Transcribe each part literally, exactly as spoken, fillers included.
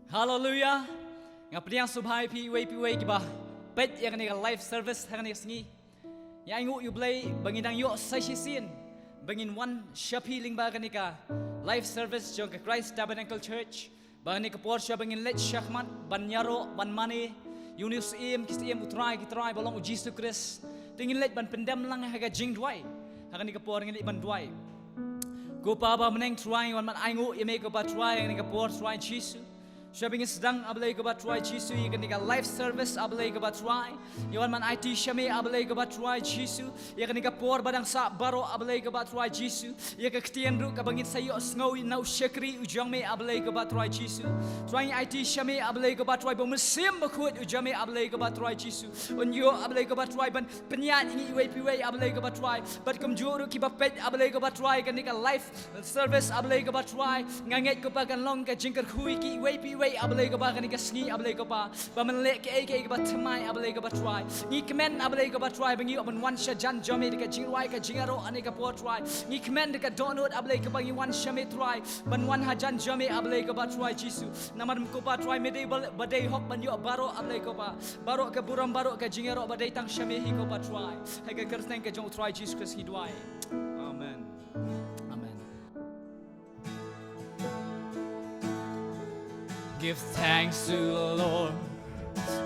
Hallelujah. Nga pdiang sngewbha ïa phi iwei pa iwei kiba peit ïa kane ka live service ha kane ka sngi. Ïa ainguh ïa U Blei ba ngin nang ïoh sa shisien ba ngin wan sha phi lyngba kane ka live service jong ka Christ Tabernacle Church. Ba kane ka por sha ba ngin leit shakhmat ban ïaroh ban mane ïa une u Syiem ki syiem, U Trai ki trai ba long U Jisu Khrist. Te ngin leit ban pyndem lang ha ka jingduwai. Ha kane ka por ngin leit ban duwai. Ko Pa ba ha bneng Trai, ngi wan ban ainguh ïa me ko Pa Trai ha kane ka por Trai Jisu. Sha ba ngin sdang A Blei ko Pa Trai Jisu ïa kane ka live service A Blei ko Pa Trai. Ngi wan ban aiti sha me A Blei ko Pa Trai Jisu ïa kane ka por ba dang sah baroh A Blei ko Pa Trai Jisu. Ïa ka ktien ruh kaba ngin sa ïohsngew na u shakri u jong me A Blei ko Pa Trai Jisu. Trai ngi aiti sha me A Blei ko Pa Trai ba u Mynsiem Bakhuid u jong me A Blei ko Pa Trai Jisu un ïoh A Blei ko Pa Trai ban pynïaid ïa ngi iwei pa iwei A Blei ko Pa Trai. Bad kumjuh ruh kiba peit A Blei ko Pa Trai kane ka live service A Blei ko Pa Trai. Nga ngeit ko Pa kan long ka jingkyrkhu ïa ki iwei pa iwei A Blei ko Pa kane ka sngi A Blei ko Pa. Ba men leh kaei kaei kaba thymmai A Blei ko Pa Trai. Ngi kmen A Blei ko Pa Trai ba ngi ïoh ban wan sha jan jong me da ka jingrwai ka jingïaroh ha kane ka por Trai. Ngi kmen da ka dohnud A Blei ko Pa ngi wan sha me Trai. Ban wan ha jan jong me A Blei ko Pa Trai Jisu. Namar ko Pa Trai me dei ba, ba dei hok ban ïoh baroh A Blei ko Pa. Baroh ka burom baroh ka jingïaroh ba dei tang sha me hi ko Pa Trai. Ha ka kyrteng ka jong U Trai Jisu Khrist ngi duwai. Amen. Amen. Give thanks to the Lord,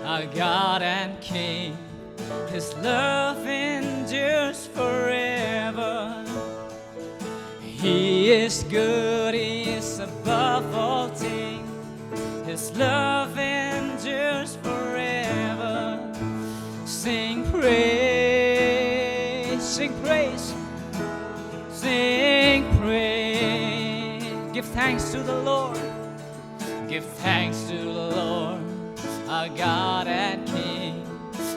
our God and King. His love endures forever. He is good, He is above all things. His love endures forever. Sing praise, sing praise, sing praise. Give thanks to the Lord. Give thanks to the Lord, our God and King.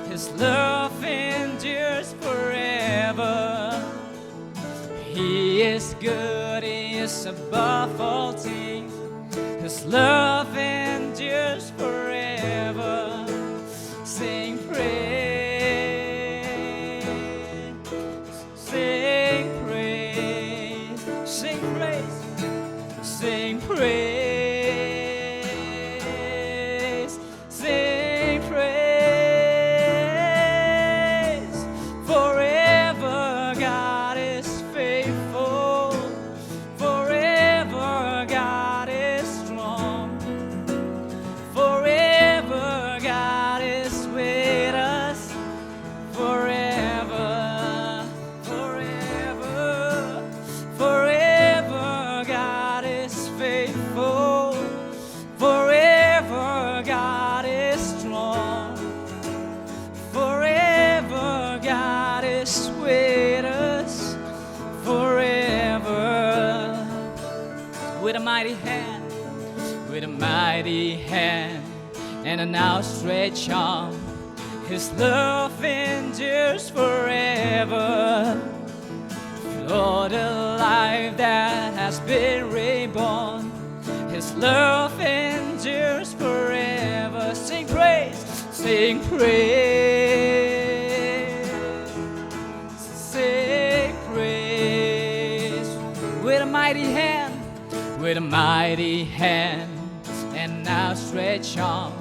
His love endures forever. He is good, He is above all things. His love endures forever. Sing praise, sing praise, sing praise, sing praise, sing praise. Forever God is faithful. Forever God is strong. Forever God is with us. Forever, forever, forever God is faithful. Forever God is strong. Forever God is with us. Forever. With a mighty hand, with a mighty hand and an outstretched arm. His love endures forever. For the life that has been reborn, His love endures forever. Sing praise, sing praise, sing praise. With a mighty hand, with a mighty hand and outstretched arm,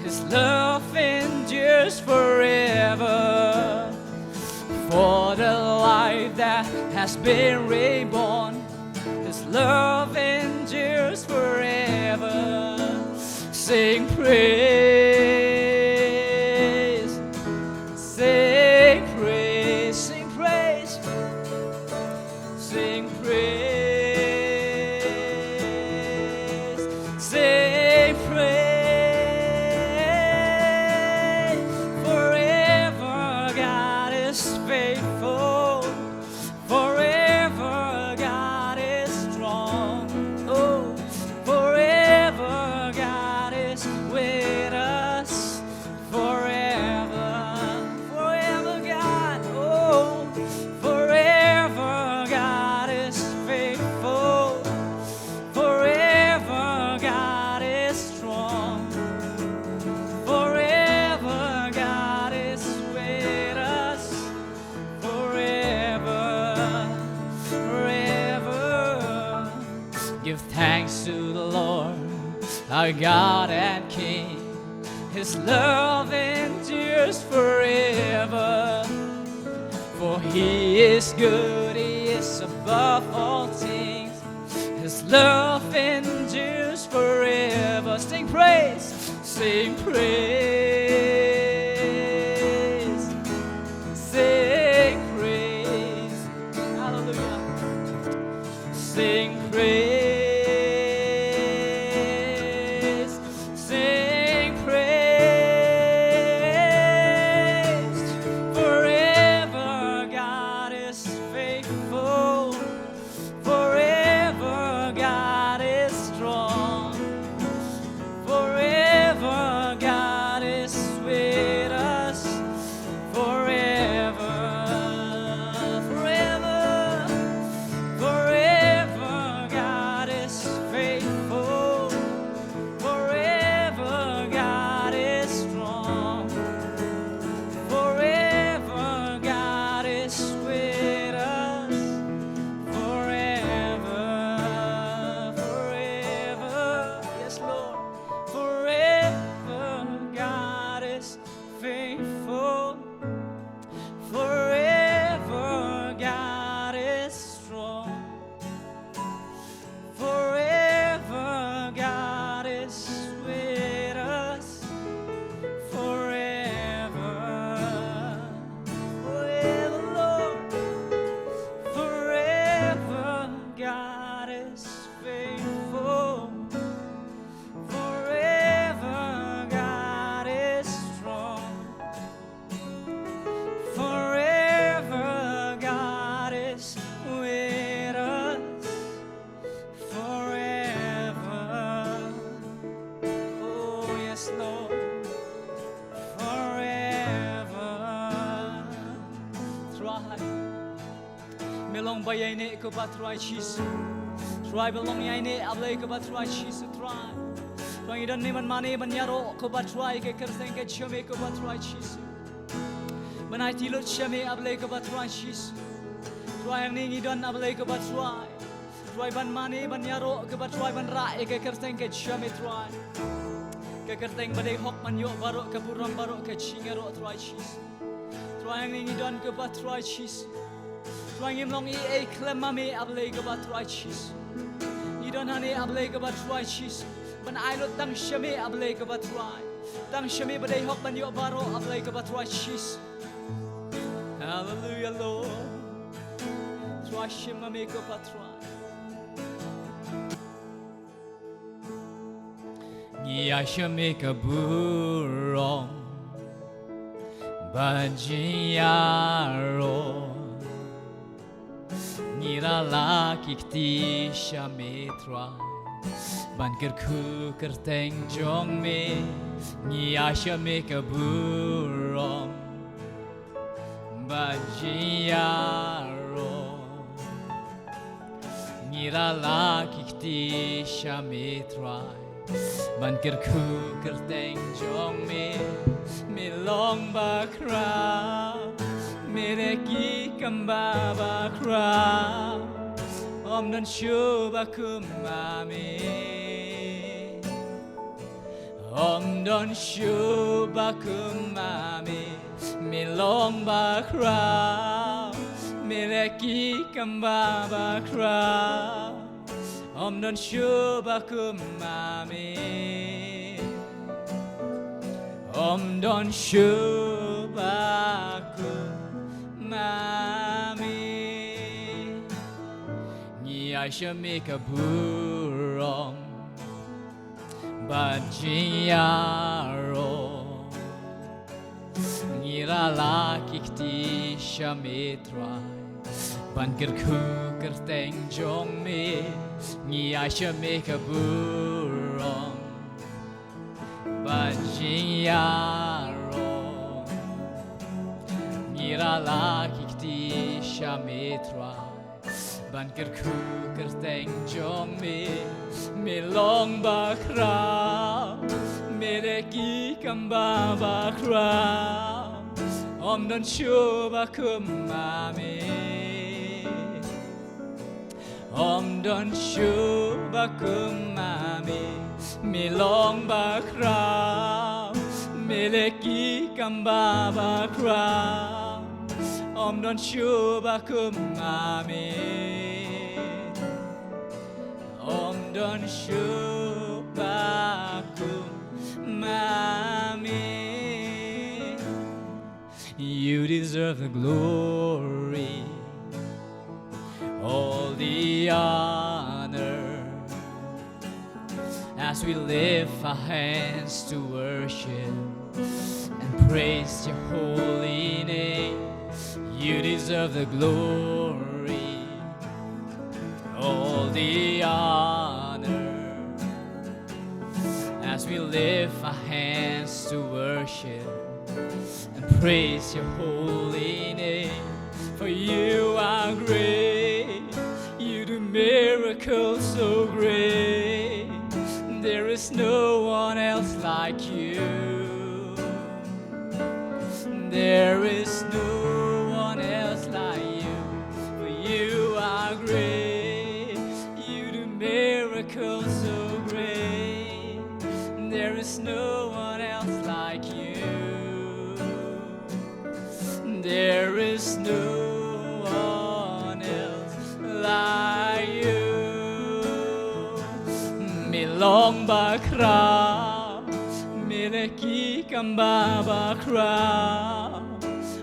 His love endures forever. For the life that has been reborn, His love endures forever. Sing praise, sing praise, sing praise. Sing praise, sing praise. Forever God is faithful. Forever God is strong. Oh, forever God is with us. Forever, forever God, oh, forever God is faithful. Forever God is strong. Forever God is with us. Forever, forever. Give thanks to the Lord. God and King. His love endures forever. For he is good, he is above all things. His love endures forever. Sing praise, sing praise, sing praise. Hallelujah. Sing praise, sing praise. Forever God is faithful. Forever God is strong. Forever God is with us. Forever, forever, forever God is faithful. Forever God is strong. Forever God is with us. Forever, forever, yes, Lord. Forever God is faithful. Forever God is strong. Forever God is with us. Forever, forever, Lord. Forever God is faithful. Forever God is strong. Forever God is with us. Forever. Oh, yes, Lord. Forever. Trai. Me long ba ïaineh ko Bah Trai Jisu. Trai ba long ïaineh, A Blei ko Bah Trai Jisu Trai. Trai ngi don ne ban mane ban ïaroh ko Bah Trai, ka kyrteng ka jong me ko Bah Trai Jisu. Ban aiti lut sha me A Blei ko Bah Trai Jisu. Trai hangne ngi don A Blei ko Bah Trai. Trai ban mane ban ïaroh ko Bah Trai ban rah ïa ka kyrteng ka jong me Trai. Ka kyrteng ba dei hok ban ïoh baroh ka burom baroh ka jingïaroh Trai Jisu. Trai hangne ngi don ko Bah Trai Jisu. Trai ngim long ei ei khlem ma me A Blei ko Bah Trai Jisu. Ngi don hangne A Blei ko Bah Trai Jisu. Ban ai lut tang sha me A Blei ko Bah Trai. Tang sha me ba dei hok ban ïoh baroh A Blei ko Bah Trai Jisu. Hallelujah, Lord. Trai shim ma me ko Bah Trai. Ngi ai sha me ka burom bad jingïaroh. Ngi la lah ki kti sha me Trai ban kyrkhu kyrteng jong me. Ngi ai sha me ka burom bad jingïaroh. Ngi la lah ki kti sha me Trai ban kyrkhu kyrteng jong me. Me long bakhraw, me dei ki kamba bakhraw. Ym don shuh ba kum ma me. Ym don shuh ba kum ma me. Me long bakhraw, me dei ki kamba bakhraw. Ym don shuh ba kum ma me. Ym don shuh ba kum ma me. Ngi ai sha me ka burom bad jingïaroh. Ngi la lah ki kti sha me Trai ban kyrkhu kyrteng jong me. Ngi ai sha me ka burom bad jingïaroh. Ngi la lah ki kti sha me Trai ban kyrkhu kyrteng jong me. Me long bakhraw, me dei ki kamba bakhraw. Ym don shuh ba kum ma me. Ym don shuh ba kum ma me. Me long bakhraw, me leh ki kam ba bakhraw. Ym don shuh ba kum ma me. Ym don shuh ba kum ma me. You deserve the glory, all the honor. As we lift our hands to worship and praise your holy name, you deserve the glory, all the honor. As we lift our hands to worship and praise your holy name, for you are great. You do miracles so great. There is no one else like you. There is no one else like you, for you are great. You do miracles so great. There is no one else like you. There is no one else like you. Me long bakhraw, me leh ki kam ba bakhraw.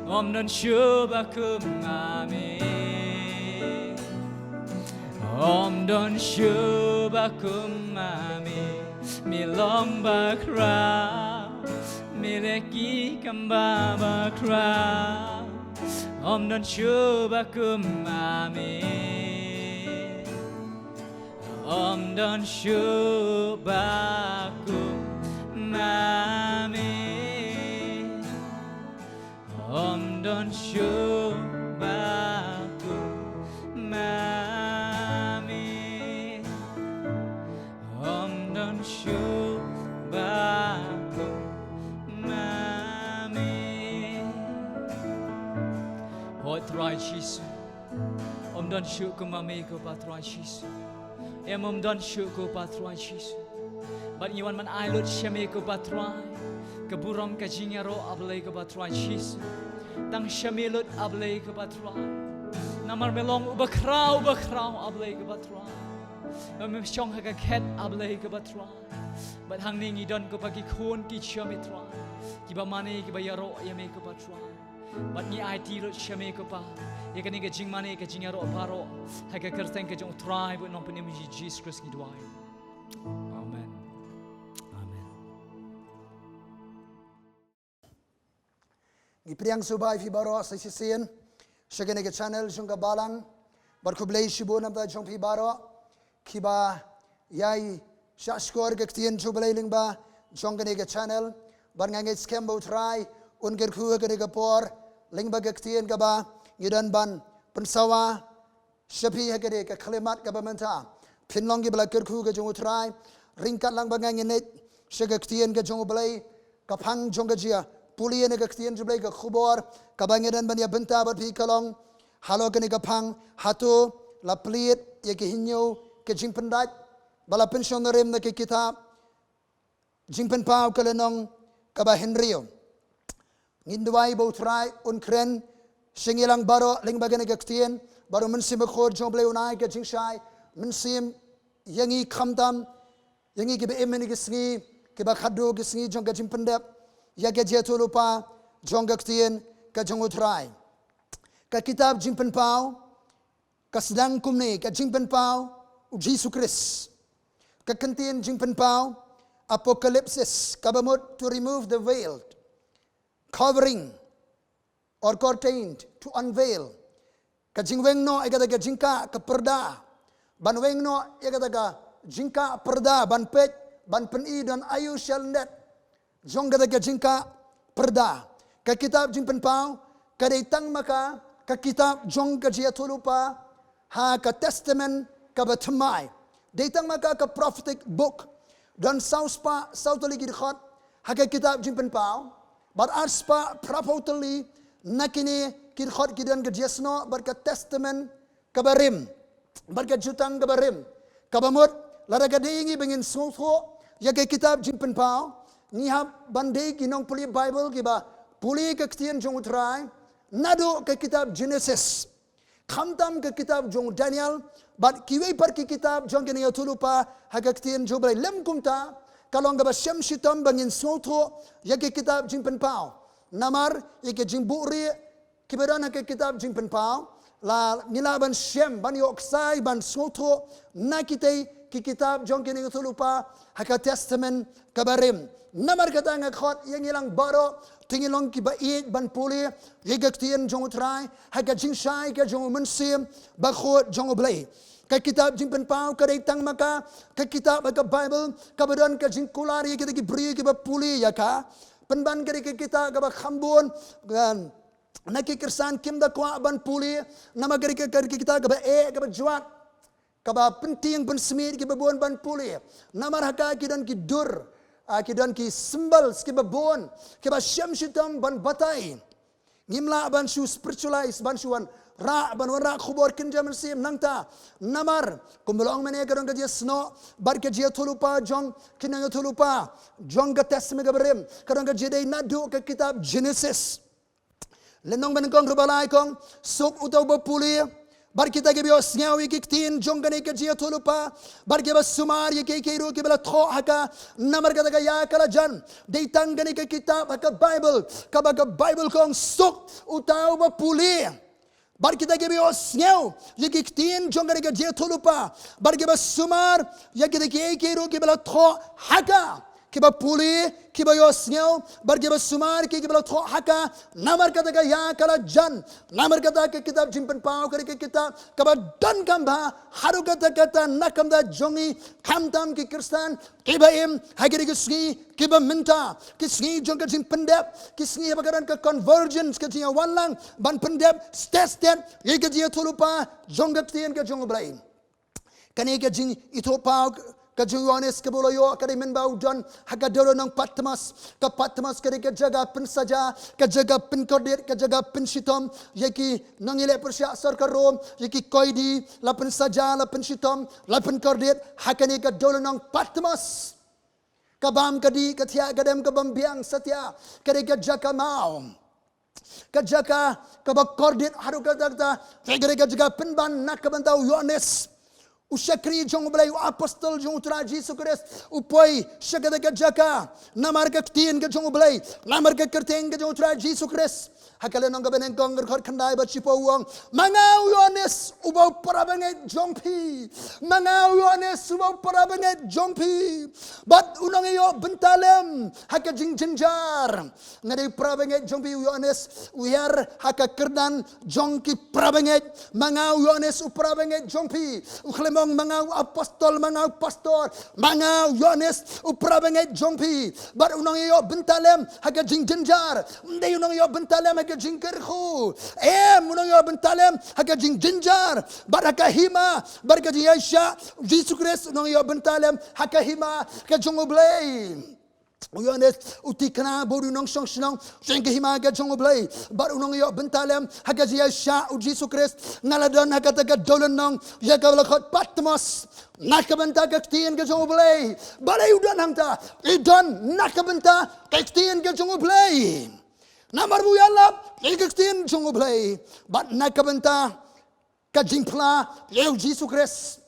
Ym don shuh ba kum ma me. Ym don shuh ba kum ma me. Me long bakhraw, me leh ki kam ba bakhraw. Ym don shuh ba kum ma me. Ym don shuh ba kum ma me. Ym don shuh ba kum ma me. Ym don shuh ba kum ma me. Hooid Trai Jisu. Ym don shuh kum ma me ko Pa Trai Jisu. Em ym don shuh ko Pa Trai Jisu. Bad ngi wan ban ai lut sha me ko Pa Trai. Ka burom ka jingïaroh A Blei ko Pa Trai Jisu. Tang sha me lut A Blei ko Pa Trai. Namar me long u bakhraw, u bakhraw A Blei ko Pa Trai. Em me shong ha ka khet A Blei ko Pa Trai. Bad hangne ngi don ko Pa ki khun ki jong me Trai. Kiba mane kiba ïaroh ïa me ko Pa Trai. Bad ngi aiti lut sha me ko Pa ïa kane ka jingmane ka jingïaroh baroh. Ha ka kyrteng ka jong U Trai bad U Nongpynim Jisu Khrist ngi duwai. Amen. Amen. Ngi pdiang sngewbha ïa phi baroh sa shisien sha kane ka channel jong ka Balang. Bad khublei shibun namar jong phi baroh kiba ïai shah shkor ka ktien jong U Blei lyngba jong kane ka channel. Bad nga ngeit skhem ba U Trai un kyrkhu ha kane ka por lyngba ka ktien kaba ngi don ban pynsawa sha phi ha kane ka khyllipmat kaba mynta. Phin long kiba la kyrkhu ka jong U Trai. Ryngkat lang ba nga ngeit sha ka ktien ka jong U Blei, ka phang jong ka jia pule na ka ktien jong U Blei, ka khubor kaba ngi don ban ïa bynta bad phi ka long halor kane ka phang, hato la plie ïa ka hynñiew ka jingpyndait ba la pynshong nongrim na ka kitab Jingpynpaw ka lynnong kaba hynriew. Ngin duwai ba U Trai un kren sha ngi lang baroh lyngba kane ka ktien, bad U Mynsiem Bakhuid jong U Blei un ai ka jingshai mynsiem ïa ngi khamtam ïa ngi kiba im ha kine ki sngi kiba khatduh, ki sngi jong ka jingpyndep ïa ka jingïathuhlypa jong ka ktien ka jong U Trai. Ka kitab Jingpynpaw ka sdang kumne, ka jingpynpaw U Jisu Khrist. Ka kyntien jingpynpaw, apocalypsis, kaba mut to remove the veil, covering or curtain, to unveil. Ka jingweng noh ïa kata ka jingkah ka pyrda, ban weng noh ïa kata ka jingkah pyrda, ban peit, ban pyni don aïu shalyndet jong kata ka jingkah pyrda. Ka kitab Jingpynpaw ka dei tang ma ka ka kitab jong ka jingïathuhlypa ha ka Testament kaba thymmai. Dei tang ma ka ka prophetic book. Don saw spah saw tylli ki dkhot ha ka kitab Jingpynpaw, bad ar spah phraphew tylli na kine ki dkhot ki don ka jingïasnoh bad ka Testament kaba rim, bad ka Jutang kaba rim. Kaba mut, lada ka dei ïa ngi ba ngin sngewthuh, ïa ka kitab Jingpynpaw, ngi hap ban dei ki nongpule Bible kiba pule ka ktien jong U Trai naduh ka kitab Genesis. Khamtam ka kitab jong Daniel bad kiwei pat ki kitab jong ki nongïathuhlypa ha ka ktien jong U Blei. Lym kumta, ka long kaba shem shitom ba ngin sngewthuh ïa ka kitab Jingpynpaw. Namar ïa ka jingbuhrieh kiba don ha ka kitab Jingpynpaw, la ngi lah ban shem, ban ïoh ksai, ban sngewthuh na kitei ki kitab jong ki nongïathuhlypa ha ka Testament kaba rim. Namar kata nga khot ïa ngi lang baroh, te ngin long kiba ïeit ban pule ïa ka ktien jong U Trai ha ka jingshai ka jong U Mynsiem Bakhuid jong U Blei. Ka kitab Jingpynpaw ka dei tang ma ka ka kitab ha ka Bible kaba don ka jingkular ïa kita ki briew kiba pule ïa ka. Pynban ka dei ka kitab kaba kham bun, kan, na ki Khristan kim da kwah ban pule, namar ka dei ka, ka dei ka kitab kaba eh, kaba jwat, kaba pyntieng pynsmiej kiba bun ban pule. Namar ha ka ki don ki dur, ah, ki don ki symbols kiba bun, kiba shem shitom ban batai. Ngim lah ban shu spiritualize, ban shu wanrah, ban wanrah khubor kynja mynsiem nangta. Namar kumba la ong mynne, ka don ka jingsnoh bad ka jingïathuhlypa jong ki nongïathuhlypa jong ka Testament kaba rim, ka don ka jingdei naduh ka kitab Genesis. Lynnong banyngkong, ruh ba lai ka ong: Suk uta uba pule bad kita kiba ïohsngew ïa ki ktien jong kane ka jingïathuhlypa bad kiba sumar ïa kiei kiei ruh kiba la thoh ha ka, namar kata ka ïa ka la jan. Dei tang kane ka kitab ha ka Bible kaba ka Bible ka ong: Suk uta uba pule bad kita kiba ïohsngew ïa ki ktien jong kane ka jingïathuhlypa bad kiba sumar ïa kita kiei kiei ruh kiba la thoh ha ka. Kiba pule, kiba ïohsngew bad kiba sumar ïa ki, kiba la thoh ha ka, namar kata ka ïa ka la jan. Namar kata ka kitab Jingpynpaw ka dei ka kitab kaba donkam bha haduh katta katta na ka bynta jong ngi, khamtam ki Khristan kiba im ha kine ki sngi kiba mynta, ki sngi jong ka jingpyndep, ki sngi haba ka don ka convergence, ka jingïawanlang ban pyndep stet stet ïa ka jingïathuhlypa jong ka ktien ka jong U Blei. Kane ka jingithuhpaw ka jong u Ïoannis kaba u la ïoh ka dei mynba u don ha ka dewlynnong Patmos. Ka Patmos ka dei ka jaka pynsaja, ka jaka pynkordit, ka jaka pynshitom ïa ki nongïaleh pyrshah sorkar Rom, ïa ki koidi, la pynsaja, la pynshitom, la pynkordit ha kane ka dewlynnong Patmos. Ka bam ka dih, ka thiah ka dem, ka bym biang satia, ka dei ka jaka maw. Ka jaka kaba kordit haduh katta katta, ka dei ka jaka pynban na ka bynta u Ïoannis, u shakri jong U Blei, u apostol jong U Trai Jisu Khrist, u poi sha kata ka jaka namar ka ktien ka jong U Blei, namar ka kyrteng ka jong U Trai Jisu Khrist. Ha ka lynnong kaba nyngkong, dkhot khyndai bad shiphew, u ong: Ma nga u Ïoannis uba u para bangeit jong phi. Ma nga u Ïoannis uba u para bangeit jong phi. Bad u nongïoh bynta lem ha ka jingjynjar. Nga dei u para bangeit jong phi, u Ïoannis u hiar ha ka kyrdan jong ki para bangeit. Ma nga u Ïoannis u para bangeit jong phi. U khlem ong ma nga u apostol, ma nga u pastor. Ma nga u Ïoannis u para bangeit jong phi. Bad u nongïoh bynta lem ha ka jingjynjar. Ym dei u nongïoh bynta lem ha ka jingkyrkhu. Em, u nongïoh bynta lem ha ka jingjynjar bad ha ka hima bad ka jingïaishah. U Jisu Khrist u nongïoh bynta lem ha ka hima ka jong U Blei. U Ïoannis u thikna ba u dei u nongshong shnong sha ka hima ka jong U Blei bad u nongïoh bynta lem ha ka jingïaishah u Jisu Khrist. Nga la don ha kata ka dewlynnong ïa kaba la khot Patmos na ka bynta ka ktien ka jong U Blei. Balei u don hangta? I don na ka bynta ka ktien ka jong U Blei. Namar ba u ïalap ïa ka ktien jong U Blei bad na ka bynta ka jingphla ïa u Jisu Khrist.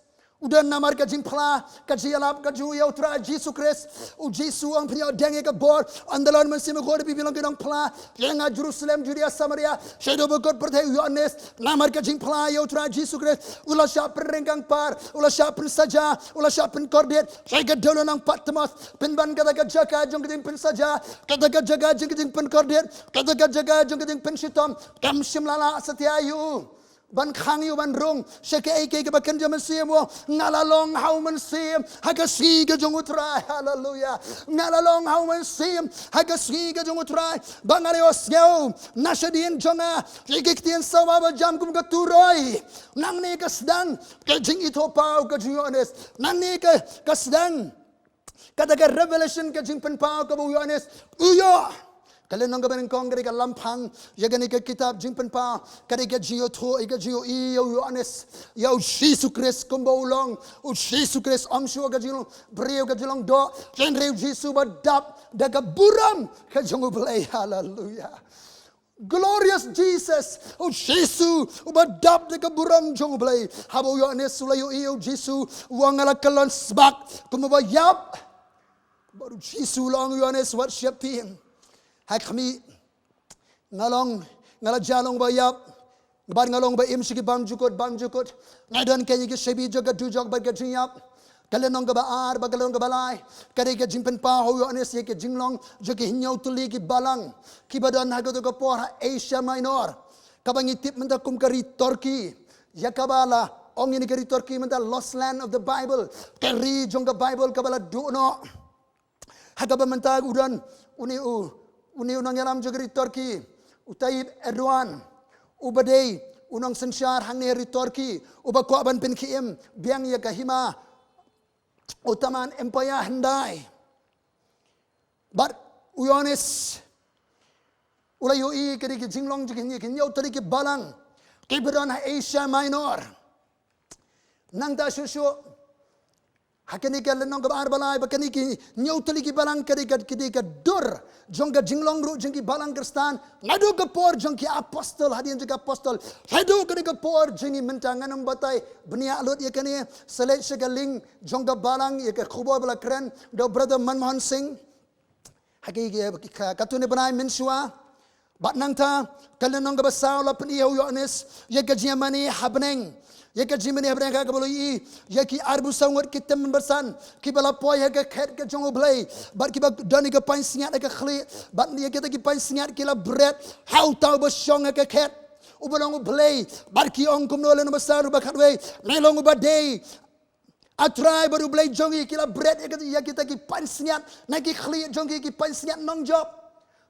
U don namar ka jingphla, ka jingïalap ka jong u ïa U Trai Jisu Khrist. U Jisu u ong: Phin ïoh dieng ïa ka bor, ong the Lord Mynsiem Bakhuid, phi phin long ki nongphla ïa nga Jerusalem, Judea, Samaria, shaduh ba kut pyrthei. U Ïoannis namar ka jingphla ïa U Trai Jisu Khrist, u la shah pynryngkang par, u la shah pynsaja, u la shah pynkordit sha ka dewlynnong Patmos. Pynban kata ka jaka jong ka jingpynsaja, kata ka jaka jong ka jingpynkordit, kata ka jaka jong ka jingpynshitom kam shym la lah satia ïa u ban khang ïa u ban rung sha kaei kaei kaba kynja mynsiem. U ong: Nga la long ha u mynsiem ha ka sngi ka jong U Trai. Haleluia. Nga la long ha u mynsiem ha ka sngi ka jong U Trai ba nga la ïohsngew na shadien jong nga ïa ki ktien sawa ba jam kum ka turoi. Nangne ka sdang ka jingithuhpaw ka jong u Ïoannis. Nangne ka, ka sdang kata ka revelation, ka jingpynpaw kaba u Ïoannis u ïoh. Ka lynnong kaba nyngkong ka dei ka lamphang ïa kane ka kitab Jingpynpaw, ka dei ka jingïathuh, ïa ka jingïohi ïa u Ïoannis ïa u Jisu Khrist kumba u long. U Jisu Khrist ym shuh ka jinglong briew, ka jinglong doh, hynrei u Jisu ba dap da ka burom ka jong U Blei. Haleluia. Glorious Jesus, u Jisu uba dap da ka burom jong U Blei. Haba u Ïoannis u la ïohi ïa u Jisu, u ong, nga la kyllon sbak kum uba ïap. Bad u Jisu u la ong, Ïoannis, wat sheptieng. Ha khmih, nga long, nga la jia long uba ïap, bad nga long uba im sha ki bymjukut bymjukut. Nga don kein ïa ki shyiap jong ka dujok bad ka jingïap. Ka lynnong kaba ar bad ka lynnong kaba lai ka dei ka jingpynpaw ha u Ïoannis ïa ka jinglong jong ki hynñiew tylli ki balang kiba don ha kato ka por ha Asia Minor, kaba ngi tip mynta kum ka ri Turkey. Ïa kaba la ong ïa kane ka ri Turkey mynta lost land of the Bible, ka ri jong ka Baibl kaba la duh noh. Ha kaba mynta u don une u, une u nongïalam jong ka ri Turkey, u Tayyip Erdogan, uba dei u nongsynshar hangne ha ri Turkey, uba kwah ban pynkhie im biang ïa ka hima Ottoman Empire hyndai. Bad u Ïoannis u la ïohi ïa kane ka jinglong jong ki hynñiew tylli ki balang kiba don ha Asia Minor. Nangta shuh shuh, ha kane ka lynnong kaba ar bad lai, ba kane ki hynñiew tylli ki balang ka dei ka, ka dei ka dur jong ka jinglong ruh jong ki balang Khristan naduh ka por jong ki apostol, hadien jong ki apostol haduh kane ka por jong ngi mynta. Ngan ym batai bniah lut ïa kane, sa leit sha ka link jong ka balang, ïa ka khubor ba la kren da u Brother Manmohan Singh ha ki, ki, ki, ka, katto katne bnai mynshuwa. Bad nangta ka lynnong kaba saw la pyni ha u Ïoannis ïa ka jingïamane ha bneng. Ïa ka jingïamane ha bneng, ha kaba la ïohi ïa ki arphew saw ngut ki tymmen basan kiba la poi ha ka khet ka jong U Blei, bad kiba don ïa ka pansngiat ha ka khlieh, bad ïa kita ki pansngiat ki la bret ha uta uba shong ha ka khet, uba long U Blei. Bad ki ong kumno, lynnong ba saw, uba khatwei, me long uba dei, A Trai bad U Blei jong ngi. Ki la bret ïa kita, ïa kita ki pansngiat na ki khlieh jong ki, ki pansngiat nongjop.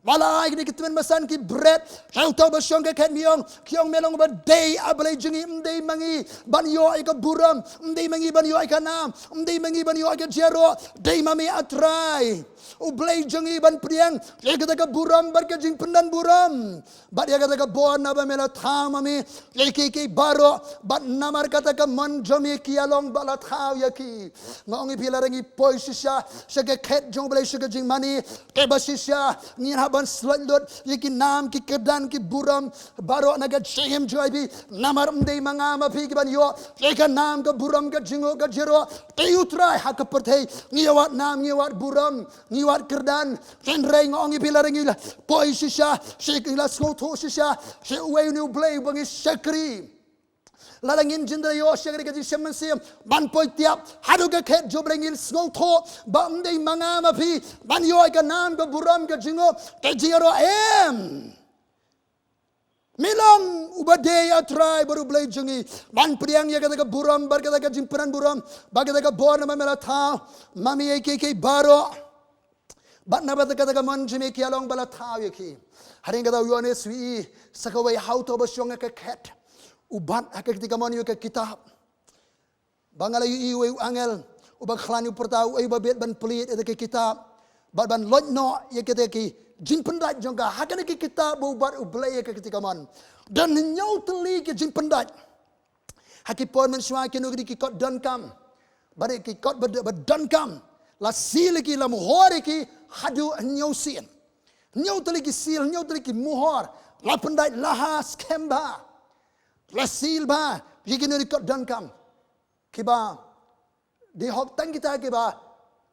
Wat la ïa kine ki tymmen basan ki bret ha uta uba shong ha ka khet, me ong, ki ong, me long uba dei A Blei jong ngi, ym dei ma ngi ban ïoh ïa ka burom, ym dei ma ngi ban ïoh ïa ka nam, ym dei ma ngi ban ïoh ïa ka jingïaroh, dei ma me A Trai. U Blei jong ngi ban pdiang ïa kata ka burom bad ka jingpyndan burom bad ïa kata ka bor naba me la thaw ma me ïa kiei kiei baroh, bad namar kata ka mon jong me ki ïalong bad la thaw ïa ki. Nga ong ïa phi, lada ngi poi shisha sha ka khet jong U Blei, sha ka jingmane kaba shisha, ngin hap ban sloit lut ïa ki nam, ki kyrdan, ki burom baroh na ka jingim jong ngi, namar ym dei ma nga ma phi ki ban ïoh ïa ka nam, ka burom, ka jingnguh, ka jingïaroh. Te U Trai, ha ka pyrthei ngi ïawad nam, ngi ïawad burom, ngi ïawad kyrdan. Hynrei nga ong ïa phi, lada ngi la poi shisha, shisha, ngi la sngewthuh shisha sha uwei une U Blei uba ngi shakri, lada ngin jin da ïoh shisha ka jingshem mynsiem ban poi tiap haduh ka khet jong U Blei, ngin sngewthuh ba ym dei ma nga ma phi ban ïoh ïa ka nam, ka burom, ka jingnguh, ka jingïaroh, em. Me long uba dei A Trai bad U Blei jong ngi ban pdiang ïa kata ka burom bad kata ka jingpyndan burom bad kata ka bor naba me la thaw ma me ïa kiei kiei baroh, bad naba kata ka mon jong me ki ïalong bad la thaw ïa ki. Hadien kata u Ïoannis u ïohi sa kawei ha uta uba shong ha ka khet, u bat ha ka kti kamon ïa ka kitab. Ba nga la ïohi uwei u angel uba khlaiñ, u pyrta, uei uba bit ban plied ïa kata ka kitab bad ban loit noh ïa kata ka jingpyndait jong ka? Ha kane ka kitab ba u bat U Blei ha ka kti kamon, don hynñiew tylli ki jingpyndait. Ha ki por mynshuwa kino kino ki kot donkam, bad ki kot ba, ba donkam la seal ïa ki, la mohor ïa ki haduh hynñiew sien. Hynñiew tylli ki seal, hynñiew tylli ki mohor la pyndait, la ha skhem bha, la seal bha ïa kino kino ki kot donkam. Kiba dei hok tang kita kiba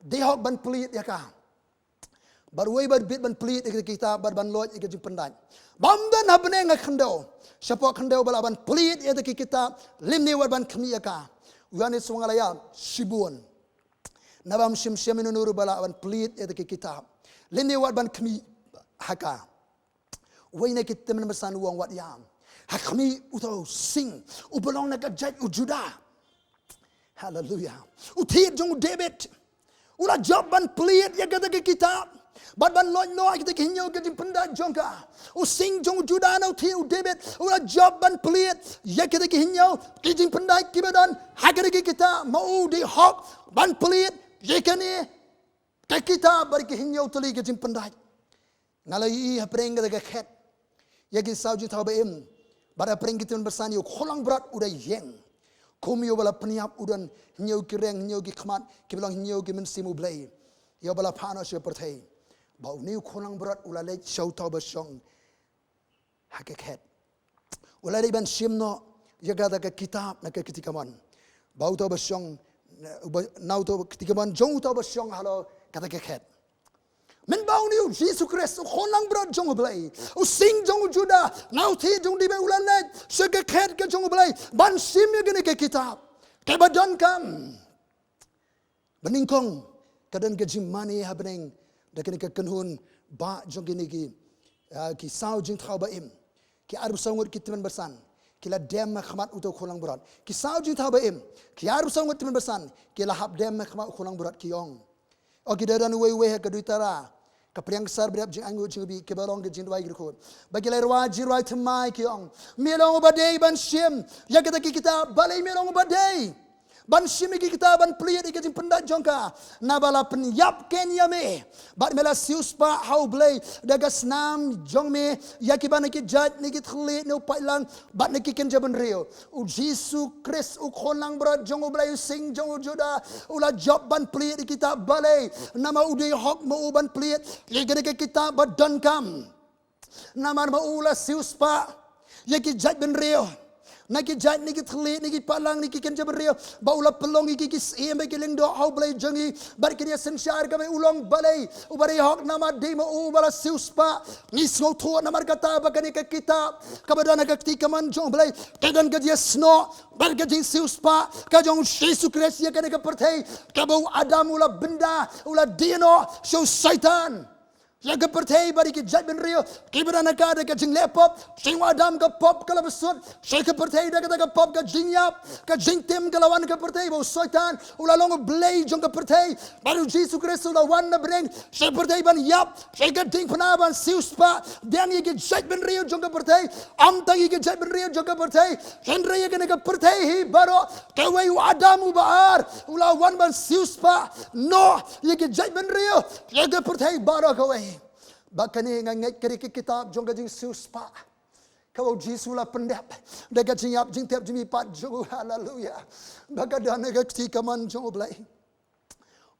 dei hok ban plied ïa ka. Bad uwei uba bit ban plied ïa kita, bad ban loit ïa ka jingpyndait. Bym don ha bneng ha khyndew, shapoh khyndew ba lah ban plied ïa kita, lymne wat ban khmih ïa ka. U Ïoannis u ong, nga la ïap shibun, naba ym shym shym ïano ïano ruh ba lah ban plied ïa kita, lymne wat ban khmih ha ka. Uwei na ki tymmen basan u ong, wat ïam. Ha khmih, uta u sing uba long na ka jait u Judah. Haleluia. U thied jong u David u la jop ban plied ïa kata ka kitab bad ban loit noh ïa kita ki hynñiew ki jingpyndait jong ka. U sing jong u Judah, na u thied, u David, u la jop ban plied ïa kita ki hynñiew ki jingpyndait kiba don ha kata ka kitab. Ma u dei hok ban plied ïa kane ka kitab bad ki hynñiew tylli ki jingpyndait. Nga la ïohi hapdeng kata ka khet ïa ki saw jingthaw ba im. Bad hapdeng ki tymmen basan ïa u khun langbrot u da ïeng. Kum ïa uba la pynïap u don hynñiew ki reng, hynñiew ki khmat, kiba long hynñiew ki mynsiem U Blei. Ïa uba la phah noh sha pyrthei. Ba une u khun langbrot u la leit sha uta uba shong ha ka khet. U la leit ban shim noh ïa kata ka kitab na ka kti kamon. Ba uta uba shong, na, uba, na uta ka kti kamon jong uta uba shong halor kata ka khet. Mynba une u Jisu Khrist u khun langbrot jong U Blei, u sing jong u Judah, na u thied jong u David u la leit sha ka khet ka jong U Blei ban shim ïa kane ka kitab. Kaba donkam. Banyngkong ka don ka jingmane hapdeng da kane ka kynhun ba jong kine ki, ah, ki saw jingthaw ba im. Ki arphew saw ngut ki tymmen basan ki la dem ha khmat uta u khun langbrot. Ki saw jingthaw ba im, ki arphew saw ngut tymmen basan ki la hap dem ha khmat u khun langbrot, ki ong. O, ki da don uwei uwei ha ka duitara, ka pliang ksar ba dap jingainguh jingbieit, kiba long ka jingduwai ki dkhot. Ba ki la rwai jingrwai thymmai, ki ong, me long uba dei ban shim ïa kata ka kitab. Balei me long uba dei ban shim ïa ka kitab, ban plie ïa ka jingpyndait jong ka? Naba la pynïap ken ïa me, bad me la siewspah ha U Blei da ka snam jong me ïa kiba na ki jait, na ki thylliej, na u paitlang bad na ki kynja bynriew. U Jisu Khrist u khun langbrot jong U Blei, u sing jong u Judah, u la jop ban plie ïa ka kitab. Balei? Namar u dei hok ma u ban plie ïa kane ka kitab ba donkam. Namar ma u la siewspah ïa ki jait bynriew, na ki jait, na ki thylliej, na ki paitlang, na ki kynja bynriew, ba u la pynlong ïa ki ki syiem bad ki lyngdoh ha U Blei jong ngi. Bad kane ka synshar kaba u long, balei? Uba dei hok. Namar dei ma u ba la siewspah. Ngi sngewthuh namar kata ba kane ka kitab kaba don ha ka kti kamon jong U Blei ka don ka jingïasnoh bad ka jingsiewspah ka jong u Jisu Khrist ïa kane ka pyrthei, kaba u Adam u la bynda, u la die noh sha u Soitan. Ïa ka pyrthei bad ïa ki jait bynriew kiba don ha ka da ka jingleh pop. Jong u Adam ka pop ka la bsut sha ka pyrthei, da kata ka pop ka jingïap, ka jingtim ka la wan ha ka pyrthei, ba u Soitan u la long u blei jong ka pyrthei. Bad u Jisu Khrist u la wan na bneng sha ka pyrthei ban ïap sha ka diengphna, ban siewspah biang ïa ki jait bynriew jong ka pyrthei. Ym tang ïa ki jait bynriew jong ka pyrthei, hynrei ïa kane ka pyrthei hi baroh. Kawei, u Adam uba ar u la wan ban siewspah noh ïa ki jait bynriew, ïa ka pyrthei baroh kawei. Ba kane, nga ngeit, kane ka kitab jong ka jingsiewspah kaba u Jisu u la pyndep da ka jingïap jingtep jingmihpat jong u. Haleluya. Ba ka don ha ka kti kamon jong U Blei.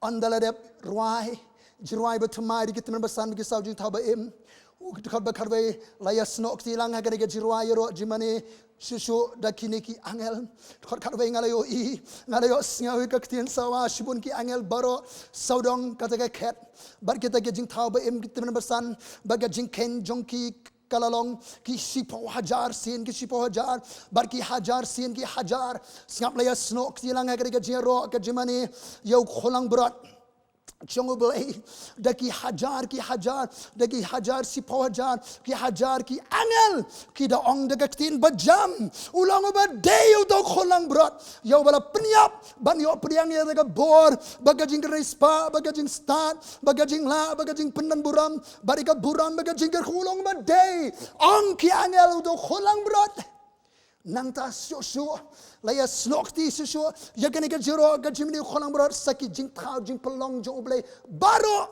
Ynda la dep rwai jingrwai ba thymmai da ki tymmen basan, ki saw jingthaw ba im, u dkhot ba khatwei, la ïasnoh kti lang ha kane ka jingrwai ïaroh jingmane shuh shuh da kine ki angel. Dkhot khatwei, nga la ïohi, nga la ïohsngew ïa ka ktien sawa, shibun ki angel baroh sawdong kata ka khet bad kita ki jingthaw ba im, ki tymmen basan, bad ka jingkheiñ jong ki ka la long ki shiphew hajar sien ki shiphew hajar, bad ki hajar sien ki hajar. Sngap, la ïasnoh kti lang ha kane ka jingïaroh ka jingmane ïa u khun langbrot jong U Blei da ki hajar ki hajar, da ki hajar shiphew hajar, ki hajar ki angel, ki da ong da ka ktien ba jam, u long uba dei uta u khun langbrot, ïa uba la pynïap ban ïoh pdiang ïa ka bor bad ka jingkyrspah bad ka jingstad bad ka jinglah bad ka jingpynbun burom bad ïa ka burom bad ka jingkyrkhu. U long uba dei, ong ki angel, uta u khun langbrot. Nangta shuh shuh la ïasnoh kti shuh shuh ïa kane ka jingïaroh ka jingmane u khun langbrot sha ki jingthaw jingpynlong jong U Blei baroh.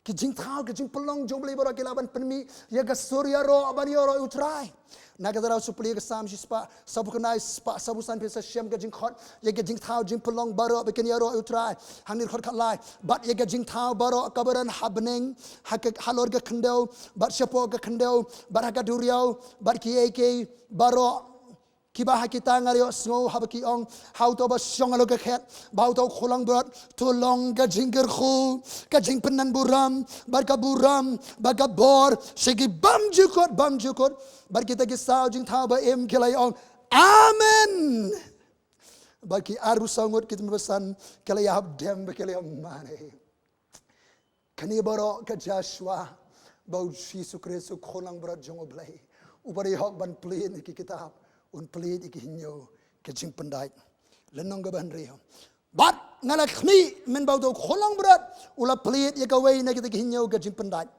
Ki jingthaw ki jingpynlong jong U Blei baroh ki lah ban pynmih ïa ka sur ïaroh ban ïaroh ïa U Trai. Na ka thaw sawphew ka Salm shispah, sawphew khyndai, spah sawphew san, phi sa shem ka jingkhot ïa ka jingthaw jingpynlong baroh ba kin ïaroh ïa U Trai. Hangne dkhot khatlai, bad ïa ka jingthaw baroh kaba don ha bneng, ha ka, halor ka khyndew, bad shapoh ka khyndew, bad ha ka duriaw, bad kiei kiei baroh kiba ha kita. Nga la ïohsngew haba ki ong ha uta uba shong halor ka khet, ba uta u khun langbrot, to long ka jingkyrkhu, ka jingpynbun burom bad ka burom bad ka bor sha ki bymjukut bymjukut. Bad kita ki saw jingthaw ba im ki la ong, Amen. Bad ki arphew saw ngut ki tymmen basan ki la ïahap dem bad ki la ïamane. Kane baroh ka jia shuwa ba u Jisu Khrist, u khun langbrot jong U Blei, uba dei hok ban plie ïa ki kitab, un plie ïa ki hynñiew ki jingpyndait. Lynnong kaba hynriew. Bad nga la khmih mynba uta u khun langbrot u la plie ïa kawei na kita ki hynñiew ki jingpyndait.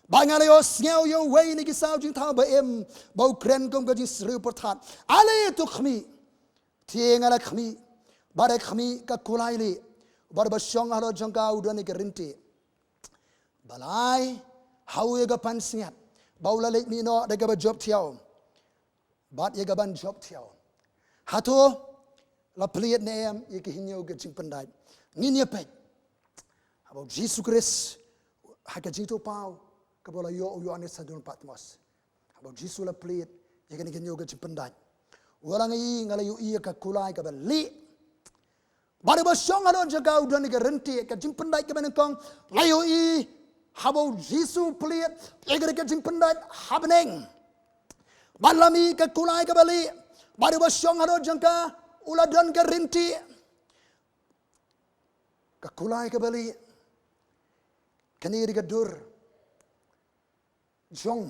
Bad nga la ïohsngew ïa uwei na ki saw jingthaw ba im ba u kren kum ka jingsriew pyrthat, Ale to khmih. Te nga la khmih, bad ha khmih ka kulai lieh, bad uba shong halor jong ka u don ïa ka ryntieh. Balei Ha u ïa ka pansngiat ba u la leit mih noh da kaba jop thiaw bad ïa kaban jop thiaw. Hato la plie ne em ïa ka hynñiew ka jingpyndait? Ngin ïa peit haba u Jisu Khrist ha ka jingthoh paw kaba la ïoh u Ïoannis ha dun Patmos. Haba u Jisu la plie ïa kane ka hynñiew ka jingpyndait, u la ngi nga la ïohi ïa ka kulai kaba lieh. Bad uba shong halor jong ka u don ïa ka ryntieh, ka jingpyndait kaba nyngkong. Nga ïohi haba u Jisu plie ïa ka jingpyndait ha bneng, bad la mih ka kulai kaba lieh. Bad uba shong halor jong ka u la don ka ryntieh, ka kulai kaba lieh. Kane ka dei ka dur jong,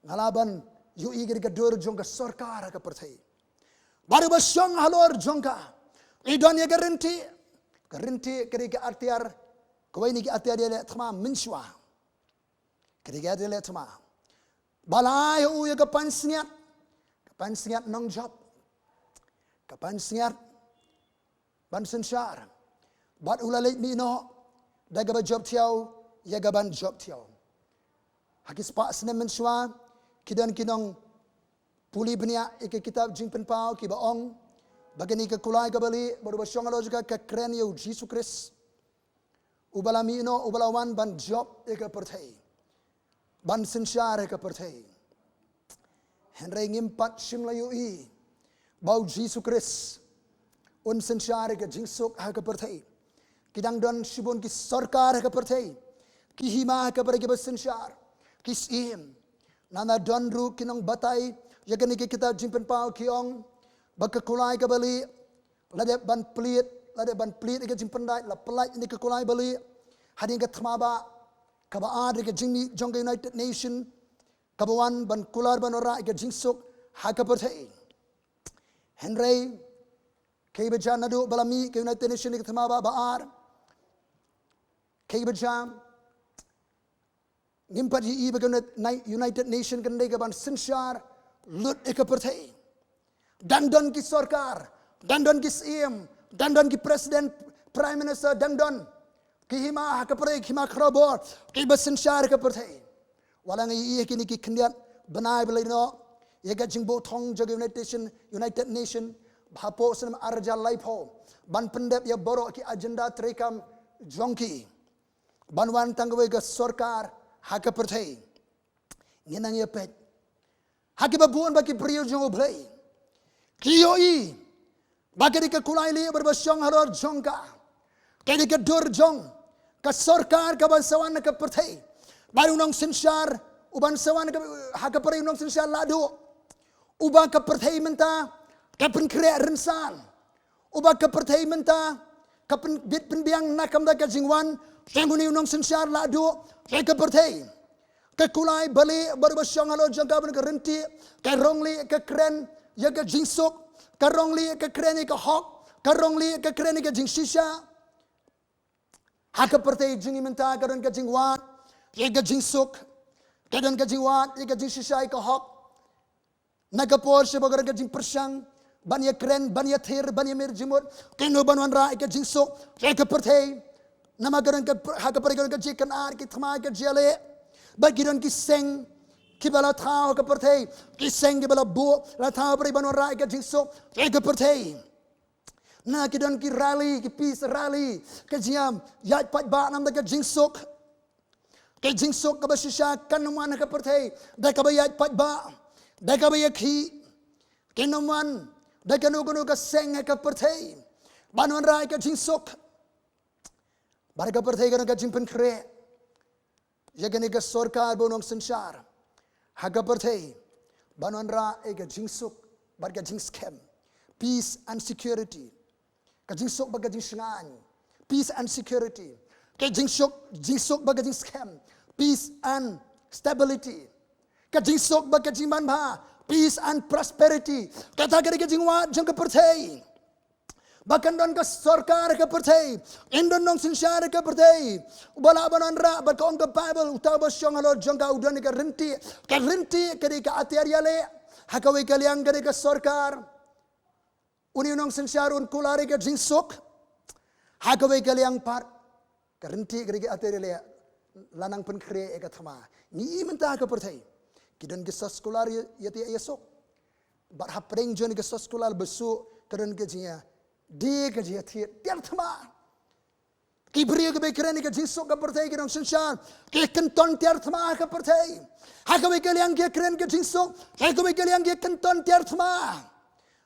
nga lah ban ïohi ka dei ka dur jong ka sorkar ha ka pyrthei. Bad uba shong halor jong ka i don ïa ka ryntieh. Ka ryntieh ka dei ka atiar, kawei na ki atiar ïaleh thma mynshuwa. Ka dei ka atiar ïaleh thma ba la ai ha u ïa ka pansngiat, ka pansngiat nongjop, ka pansngiat ban synshar. Bad u la leit mih noh da kaba jop thiaw ïa kaban jop thiaw. Ha ki spah snem mynshuwa ki don ki nongpule bniah ïa ka kitab Jingpynpaw kiba ong ba kane ka kulai kaba lieh bad uba shong halor jong ka ka kren ïa u Jisu Khrist, uba la mih noh, uba la wan ban jop ïa ka pyrthei, ban synshar ïa ka pyrthei. Hynrei ngim pat shym la ïohi ba u Jisu Khrist un synshar ïa ka jingsuk ha ka pyrthei. Ki dang don shibun ki sorkar ha ka pyrthei, ki hima ha ka pyrthei kiba synshar, ki syiem. Nangta don ruh ki nongbatai ïa kane ka kitab Jingpynpaw ki ong ba ka kulai kaba lieh la dep ban plie, la dep ban plie ïa ka jingpyndait, la pyllait ïa ka kulai ba lieh hadien ka thma bah kaba ar ïa ka jingmih jong ka United Nation kaba wan ban kular ban wanrah ïa ka jingsuk ha ka pyrthei. Hynrei kaei ba jia naduh ba la mih ka United Nation ïa ka thma bah ba ar? Kaei ba jia? Ngim pat ïohi ba ka United Nation kan dei kaban synshar lut ïa ka pyrthei. Dang don ki sorkar, dang don ki syiem, dang don ki president, prime minister, dang don ki hima ha ka pyrthei, ki hima khrawbor kiba synshar ïa ka pyrthei. Wat la ngi ïohi ha kine ki khyndiat bnai ba la ïeh noh ïa ka jingbuh thong jong ka United Nation, United Nation hapoh snem ar hajar laiphew ban pyndep ïa baroh ki agenda treikam jong ki ban wan tang kawei ka sorkar ha ka pyrthei. Ngin nang ïa peit ha kiba bun ba ki briew jong U Blei ki ïohi ba ka dei ka kulai lieh bad ba shong halor jong ka ka dei ka dur jong ka sorkar kaban sa wan ha ka pyrthei. Bad u nongsynshar uban sa wan ha ka pyrthei, u nongsynshar lahduh uba ka pyrthei mynta ka pynkhreh rynsan, uba ka pyrthei mynta ka pynbit pynbiang na ka bynta ka jingwan jong une u nongsynshar lahduh ha ka pyrthei. Ka kulai ba lieh bad uba shong halor jong ka ban ka ryntieh, ka rongli ka kren ïa ka jingsuk, ka rongli ka kren ïa ka hok, ka rongli ka kren ïa ka jingshisha. Ha ka pyrthei jong ngi mynta ka don ka jingwad ïa ka jingsuk, ka don ka jingwad ïa ka jingshisha ïa ka hok. Na ka por shaba ka don ka jingpyrshang ban ïa kren, ban ïa thir, ban ïa mir jingmut, kano ban wanrah ïa ka jingsuk ïa ka pyrthei. Namar ka don ka, ha ka pyrthei ka don ka jingkynad, ki thma ka jingïaleh. Bad ki don ki seng kiba la thaw ha ka pyrthei, ki seng kiba la buh la thaw ha ka pyrthei ban wanrah ïa ka jingsuk ïa ka pyrthei. Na ki don ki rally, ki peace rally, ka jingïaid paidbah namar ka jingsuk. Ka jingsuk kaba shisha kan ym wan ha ka pyrthei da kaba ïaid paidbah, da kaba ïakhih. Kan ym wan da kano kano ka seng ha ka pyrthei ban wanrah ïa ka jingsuk. Bad ha ka pyrthei ka don ka jingpynkhreh ïa kane ka sorkar bad u nongsynshar ha ka pyrthei ban wanrah ïa ka jingsuk bad ka jingskhem, peace and security. Ka jingsuk bad ka jingshngaiñ, peace and security. Ka jingsuk, jingsuk bad ka jingskhem, peace and stability. Ka jingsuk bad ka jingmanbha, peace and prosperity. Kata ka dei ka jingwad jong ka pyrthei. Ba kan don ka sorkar ha ka pyrthei, kan don nongsynshar ha ka pyrthei uba lah ban wanrah, bad ka ong ka Baibl, uta uba shong halor jong ka u don ïa ka ryntieh. Ka ryntieh ka dei ka atiar ïaleh. Ha kawei ka liang ka dei ka sorkar, une u nongsynshar un kular ïa ka jingsuk. Ha kawei ka liang pat ka ryntieh ka dei ka atiar ïaleh. la nang pynkhreh ïa ka thma. Ngi i mynta ha ka pyrthei ki don ki soskular ïa, ïa tiar ïa suk. Bad hapdeng jong ki soskular ba suk ka don ka jingïa die, ka jingïa thied tiar thma. Ki briew kiba kren ïa ka jingsuk ka pyrthei, ki nongsynshar, ki kynton tiar thma ha ka pyrthei. Ha kawei ka liang ki kren ka jingsuk, ha kawei ka liang ki kynton tiar thma.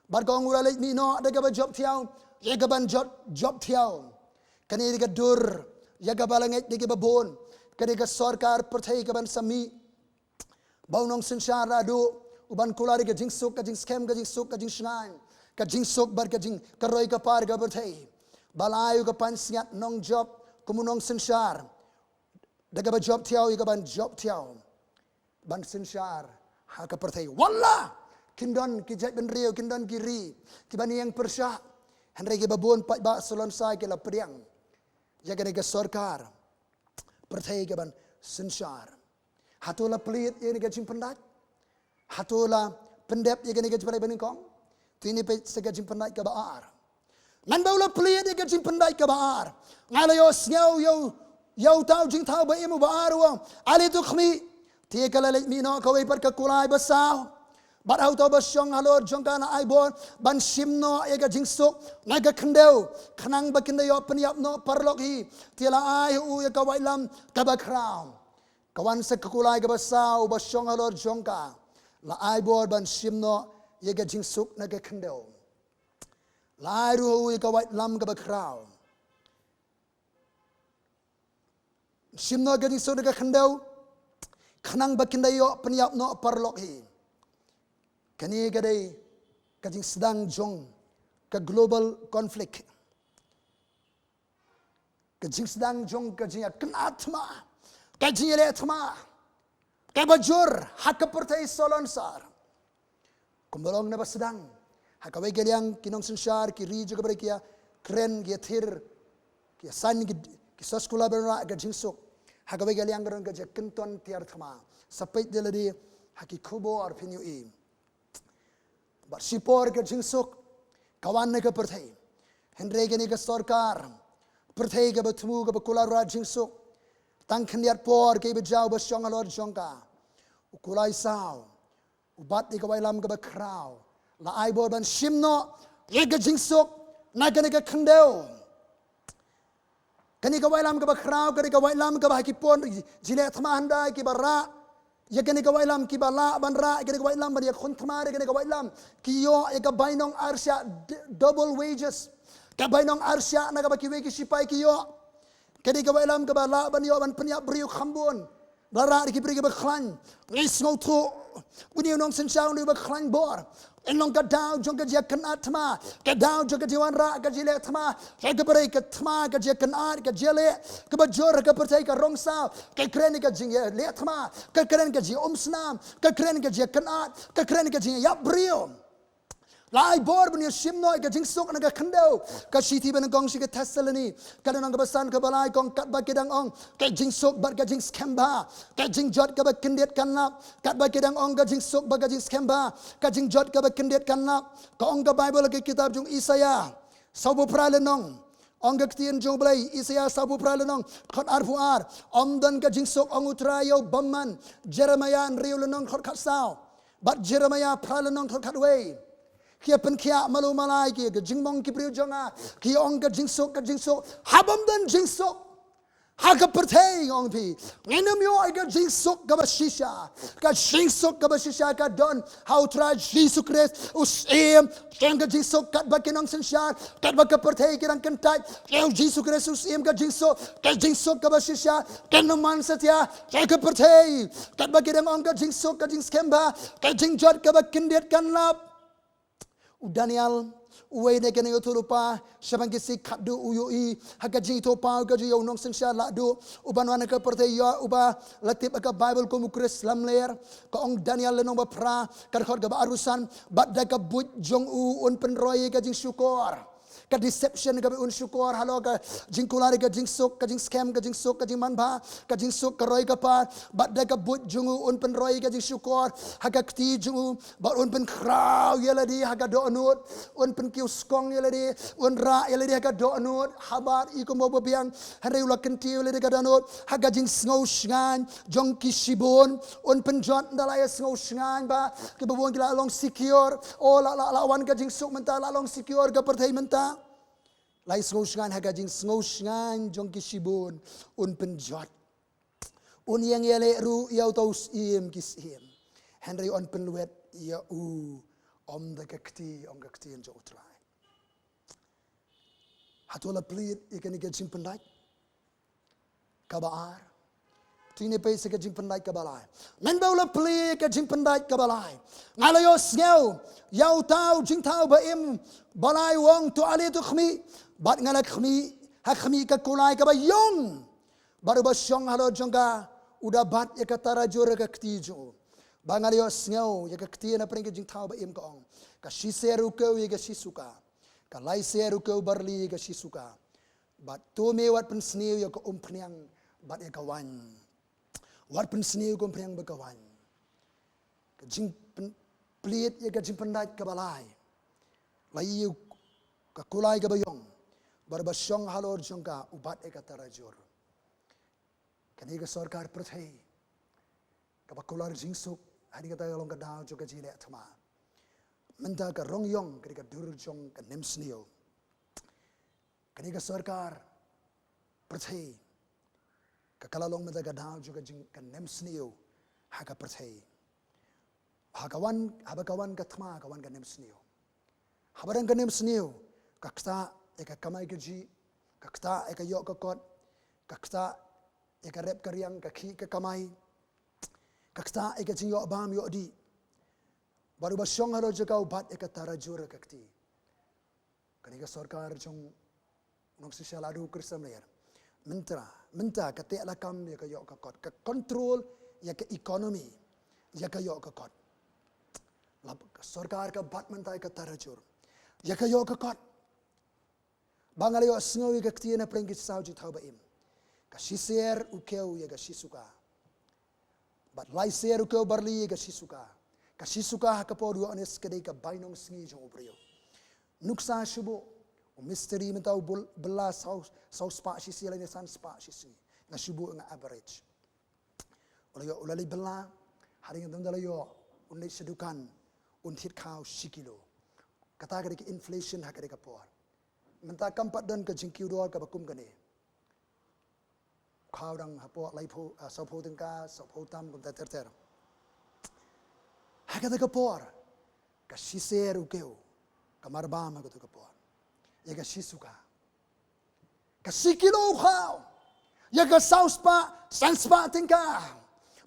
Bad ka ong u la leit mih noh da kaba jop thiaw ïa kaban jop, jop thiaw. Kane ka dei ka dur ïa kaba la ngeit da kiba bun. Kane ka sorkar pyrthei kaban sa mih, ba u nongsynshar la duh u ban kular ïa ka jingsuk, ka jingskhem, ka jingsuk, ka jingshngaiñ, ka jingsuk bad ka jing, ka roi ka par ka pyrthei. Ba la ai u ka pansngiat nongjop kum u nongsynshar da kaba jop thiaw ïa kaban jop thiaw ban synshar ha ka pyrthei. Wat la kin don ki jaitbynriew, kin don ki ri kiban ïeng pyrshah, hynrei kiba bun paidbah Salonsa ki la pdiang ïa kane ka sorkar pyrthei kaban synshar. Hato la plie ïa kane ka jingpyndait? Hato la pyndep ïa kane ka jingpyndait banyngkong? To ngin peit sa ka jingpyndait kaba ar. Namar ba u la plie ïa ka jingpyndait kaba ar, nga la ïohsngew ïa u, ïa uta u jingthaw ba im uba ar u ong, ale to khmih. Te ka la leit mih noh kawei pat ka kulai ba saw. Bad ha uta uba shong halor jong ka la ai bor ban shim noh ïa ka jingsuk na ka khyndew, khnang ba kin da ïoh pynïap noh paralok hi. Te la ai ha u ïa ka waitlam kaba khraw. Ka wan sa ka kulai kaba saw, uba shong halor jong ka la ai bor ban shim noh ïa ka jingsuk na ka khyndew. La ai ruh ha u ïa ka waitlam kaba khraw. Shim noh ïa ka jingsuk na ka khyndew, khnang ba kin da ïoh pynïap noh paralok hi. Kane ka dei ka jingsdang jong ka global conflict. Ka jingsdang jong ka jingïakynad thma, ka jingïaleh thma kaba jur ha ka pyrthei Salonsa. Kumba long naba sdang ha kawei ka liang ki nongsynshar, ki ri jong ka pyrthei ki ïakren, ki ïathir, ki ïasain, ki, ki soskular ban rah ka jingsuk. Ha kawei ka liang ka don ka jingkynton tiar thma. Sa peit da lade ha ki khubor phin ïohi. Bad shipor ka jingsuk ka wan na ka pyrthei. Hynrei kane ka sorkar pyrthei kaba thmu, kaba kular rah jingsuk, tang khyndiat por kaba jaw ba shong halor jong ka, u kulai saw, u bat ïa ka waitlam kaba khraw, la ai bor ban shim noh ïa ka jingsuk na kane ka khyndew. Kane ka waitlam kaba khraw, kane ka waitlam kaba ha ki por jingïaleh thma hyndai kiba rah ïa kane ka waitlam, kiba lah ban rah ïa kane ka waitlam, ban ïakhun thma ïa kane ka waitlam, ki ïoh ïa ka bainong arshah, d-, double wages. Ka bainong arshah na kaba kiwei ki sipai ki ïoh. Kane ka waitlam kaba lah ban ïoh ban pynïap briew kham bun. Ba la rah da ki briew kiba khlaiñ. Ngi sngewthuh, une u nongsynshar u dei uba khlaiñ bor. Ka long ka daw jong ka jingïakynad thma, ka daw jong ka jingwanrah, ka jingïaleh thma. Ka pyrthei ka thma, ka jingïakynad, ka jingïaleh kaba jur ha ka pyrthei ka rong saw. Ka kren ka jingïaleh thma, ka kren ka jingumsnam, ka kren ka jingïakynad, ka kren ka jingïaïap briew. La ai bor ban ïashim noh ïa ka jingsuk na ka khyndew. Ka shithi banyngkong sha ki Thessaloni, ka lynnong kaba san, kaba lai, ka ong, katba ki dang ong, ka jingsuk bad ka jingskhem bha, ka jingjot kaba kyndit kan lap. Katba ki dang ong, ka jingsuk bad ka jingskhem bha, ka jingjot kaba kyndit kan lap. Ka ong ka Baibl ha ka kitab jong Isaïah sawphew phra lynnong. Ong ka ktien jong U Blei, Isaïah sawphew phra lynnong, dkhot arphew ar. Ym don ka jingsuk, ong U Trai ïa u bymman. Jeremiah hynriew lynnong, dkhot khatsaw. Bad Jeremiah phra lynnong, dkhot khatwei. Ki ïa pynkhiah malu malai ki, ka jingmong ki briew jong nga. Ki ong, ka jingsuk, ka jingsuk. Haba ym don jingsuk ha ka pyrthei, ong phi, ngin ym ïoh ïa ka jingsuk kaba shisha. Ka jingsuk kaba shisha ka don ha U Trai Jisu Khrist, u Syiem. Ka ong, ka jingsuk, katba ki nongsynshar, katba ka pyrthei ki dang kyntait, ka ong, Jisu Khrist u Syiem, ka jingsuk, ka jingsuk kaba shisha kan ym man satia ha ka pyrthei. Katba ki dang ong, ka jingsuk, ka jingskhem bha, ka jingjot kaba kyndit kan lap. U Daniel, uwei na ki nongïathuhlypa shaphang ki Sikh, khatduh, u ïohi ha ka jingïathuhpaw ka jong u, ïa u nongsynshar lahduh uban wan ha ka pyrthei, ïa uba la tip ha ka Baibl kum u Khrist lamler. Ka ong Daniel lynnong ba phra, ka dkhot kaba arphew san, bad da ka buit jong u un pynroi ïa ka jingshukor. ka deception kaba un shukor halor ka jingkular ïa ka jingsuk, ka jingskhem, ka jingsuk, ka jingmanbha, ka jingsuk, ka roi ka par, bad da ka buit jong u un pynroi ïa ka jingshukor ha ka kti jong u, bad un pynkhraw ïa lade ha ka dohnud, un pynkiew skong ïa lade, un rah ïa lade ha ka dohnud, habar i kumba biang, hynrei u la kyntiew ïa lade ha ka dohnud, ha ka jingsngew shngaiñ jong ki shibun, un pynjot da la ïa sngew shngaiñ ba kiba bun ki la long secure, o la, la, la wan ka jingsuk mynta, la long secure ka pyrthei mynta. La ïa sngew shngaiñ ha ka jingsngew shngaiñ jong ki shibun, un pynjot. Un ïeng ïaleh ruh ïa uta u syiem ki syiem. Hynrei un pynwit ïa u, ym da ka kti, ong ka ktien jong U Trai. Hato la plie ïa kane ka jingpyndait kaba ar? Te ngin peit sa ka jingpyndait kaba lai. Mynba u la plie ïa ka jingpyndait kaba lai, nga la ïohsngew ïa uta u jingthaw ba im ba la ong, to ale to khmih. Bad nga la khmih ha khmih ka kulai kaba ïong. Bad uba shong halor jong ka u da bat ïa ka tarajur ha ka kti jong u. Bad nga la ïohsngew ïa ka ktien napdeng ka jingthaw ba im ka ong, ka shiser u kiew ïa ka shisuka, ka laiser u kiew barli ïa ka shisuka. Bad to me wat pynsniew ïa ka umphniang bad ïa ka waiñ. Wat pynsniew ïa ka umphniang bad ka waiñ. Ka jingpyn-, plie ïa ka jingpyndait kaba lai. La ïoh ka kulai kaba ïong. Bad uba shong halor jong ka u bat ïa ka tarajur. Kane ka sorkar pyrthei kaba kular jingsuk, ha kane kata ka long ka daw jong ka jingleh thma. Mynta ka rong ïong, kane ka dur jong ka nemsniew. Kane ka sorkar pyrthei ka, ka la long mynta ka daw jong ka jing, ka nemsniew ha ka pyrthei. Ha ka wan, haba ka wan ka thma, ka wan ka nemsniew. Haba dang ka nemsniew, ka ktah ïa ka kamai kajih, ka ktah ïa ka ïoh ka kot, ka ktah ïa ka rep ka riang, ka khih ka kamai, ka ktah ïa ka jingïoh bam ïoh dih. Bad uba shong halor jong ka u bat ïa ka tarajur ha ka kti. Kane ka sorkar jong u nongsynshar ladu Khristan Mlei. Mynta, mynta ka teh lakam ïa ka ïoh ka kot, ka control ïa ka economy ïa ka ïoh ka kot. La ka sorkar ka bat mynta ïa ka tarajur ïa ka ïoh ka kot. Ba nga la ïohsngew ïa ka ktien napdeng ki saw jingthaw ba im. Ka shiser u kiew ïa ka shisuka. Bad laiser u kiew barli ïa ka shisuka. Ka shisuka ha ka por u Ïoannis ka dei ka bainong sngi jong u briew. Nuksa shu buh u mistri mynta u bul-, bylla saw, saw spah shisngi lane san spah shisngi. Nga shu buh nga average. U la ïoh, u la leit bylla, hadien ynda la ïoh, un leit sha dukan, un thied khaw shi kilo. Kata ka dei ka inflation ha ka dei ka por. Mynta kam pat don ka jingkiew dor kaba kum kane. Khaw dang hapoh laiphew, ah, sawphew tyngka, sawphew tam, kumta ter ter. Ha kata ka por, ka shiser u kiew ka marbam ha kata ka por. Ïa ka shisuka. Ka shi kilo u khaw ïa ka saw spah, san spah tyngka.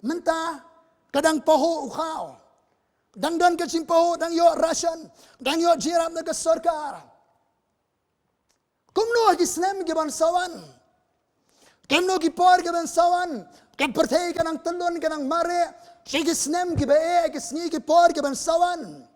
Mynta ka dang pahuh u khaw. Dang don ka jingpahuh, dang ïoh ration, dang ïoh jingïarap na ka sorkar. Kumno ha ki snem ki ban sa wan? Kumno ki por ki ban sa wan? Ka pyrthei ka nang tyllun, ka nang mareh. Sha ki snem kiba eh, ki sngi ki por ki ban sa wan.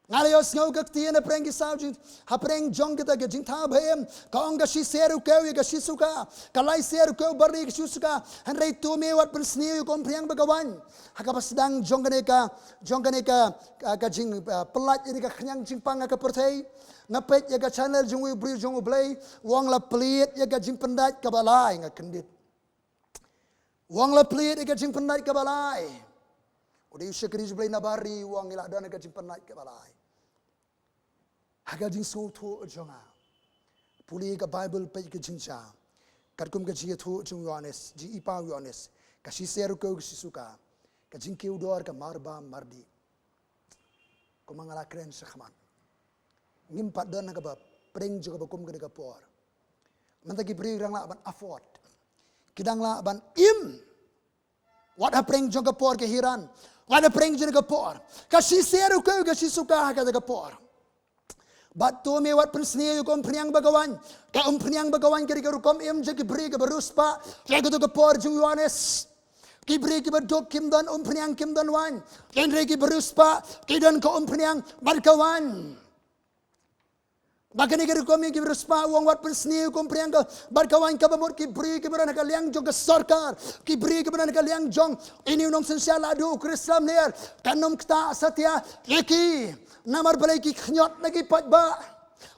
Nga la ïohsngew ka ktien hapdeng ki saw jing, hapdeng jong kita ki jingthaw ba im. Ka ong ka shiser u kiew ïa ka shisuka. Ka laiser u kiew barli ïa ka shisuka. Hynrei to me wat pynsniew ïa ka umphniang bad ka waiñ. Ha kaba sdang jong kane ka, jong kane ka, ka, ka jing, ah, pyllait ïa ka khñiang jingpang ha ka pyrthei. Nga peit ïa ka channel jong u briew jong U Blei, u ong la plie ïa ka jingpyndait kaba lai, nga kyndit. U ong la plie ïa ka jingpyndait kaba lai. U dei u shakri jong U Blei na bari, u ong ngi la don ïa ka jingpyndait kaba lai. Ha ka jingsngewthuh jong nga, pule ka Baibl, peit ka jingjia. Katkum ka jingïathuh jong u Ïoannis, jingïohi u Ïoannis, ka shiser u kiew ïa ka shisuka, ka jingkiew dor ka marbam mardih. Kumba nga la kren shakhmat, ngim pat don ha kaba pdeng jong kaba kum kane ka por. Mynta ki briew ki dang lah ban afford, ki dang lah ban im. Wat hapdeng jong ka por ka hiran, wat hapdeng jong ka por. Ka shiser u kiew ïa ka shisuka ha kata ka por. Bad to me wat pynsniew ïa ka umphniang bad ka waiñ. Ka umphniang bad ka waiñ ka dei ka rukom im jong ki briew kiba riewspah. Ïa kata ka por jong u Ïoannis, ki briew kiba duk kim don umphniang, kim don waiñ. Hynrei kiba riewspah ki don ka umphniang bad ka waiñ. Ba kane ka rukom ïa ki riewspah u ong wat pynsniew kum pyrshang ka, bad ka wan kaba mut ki briew kiba don ha ka liang jong ka sorkar, ki briew kiba don ha ka liang jong ine u nongsynshar la duh u Kris Lamler, kan ym ktah satia ïa ki. Namar balei? Ki khñiot na ki paidbah,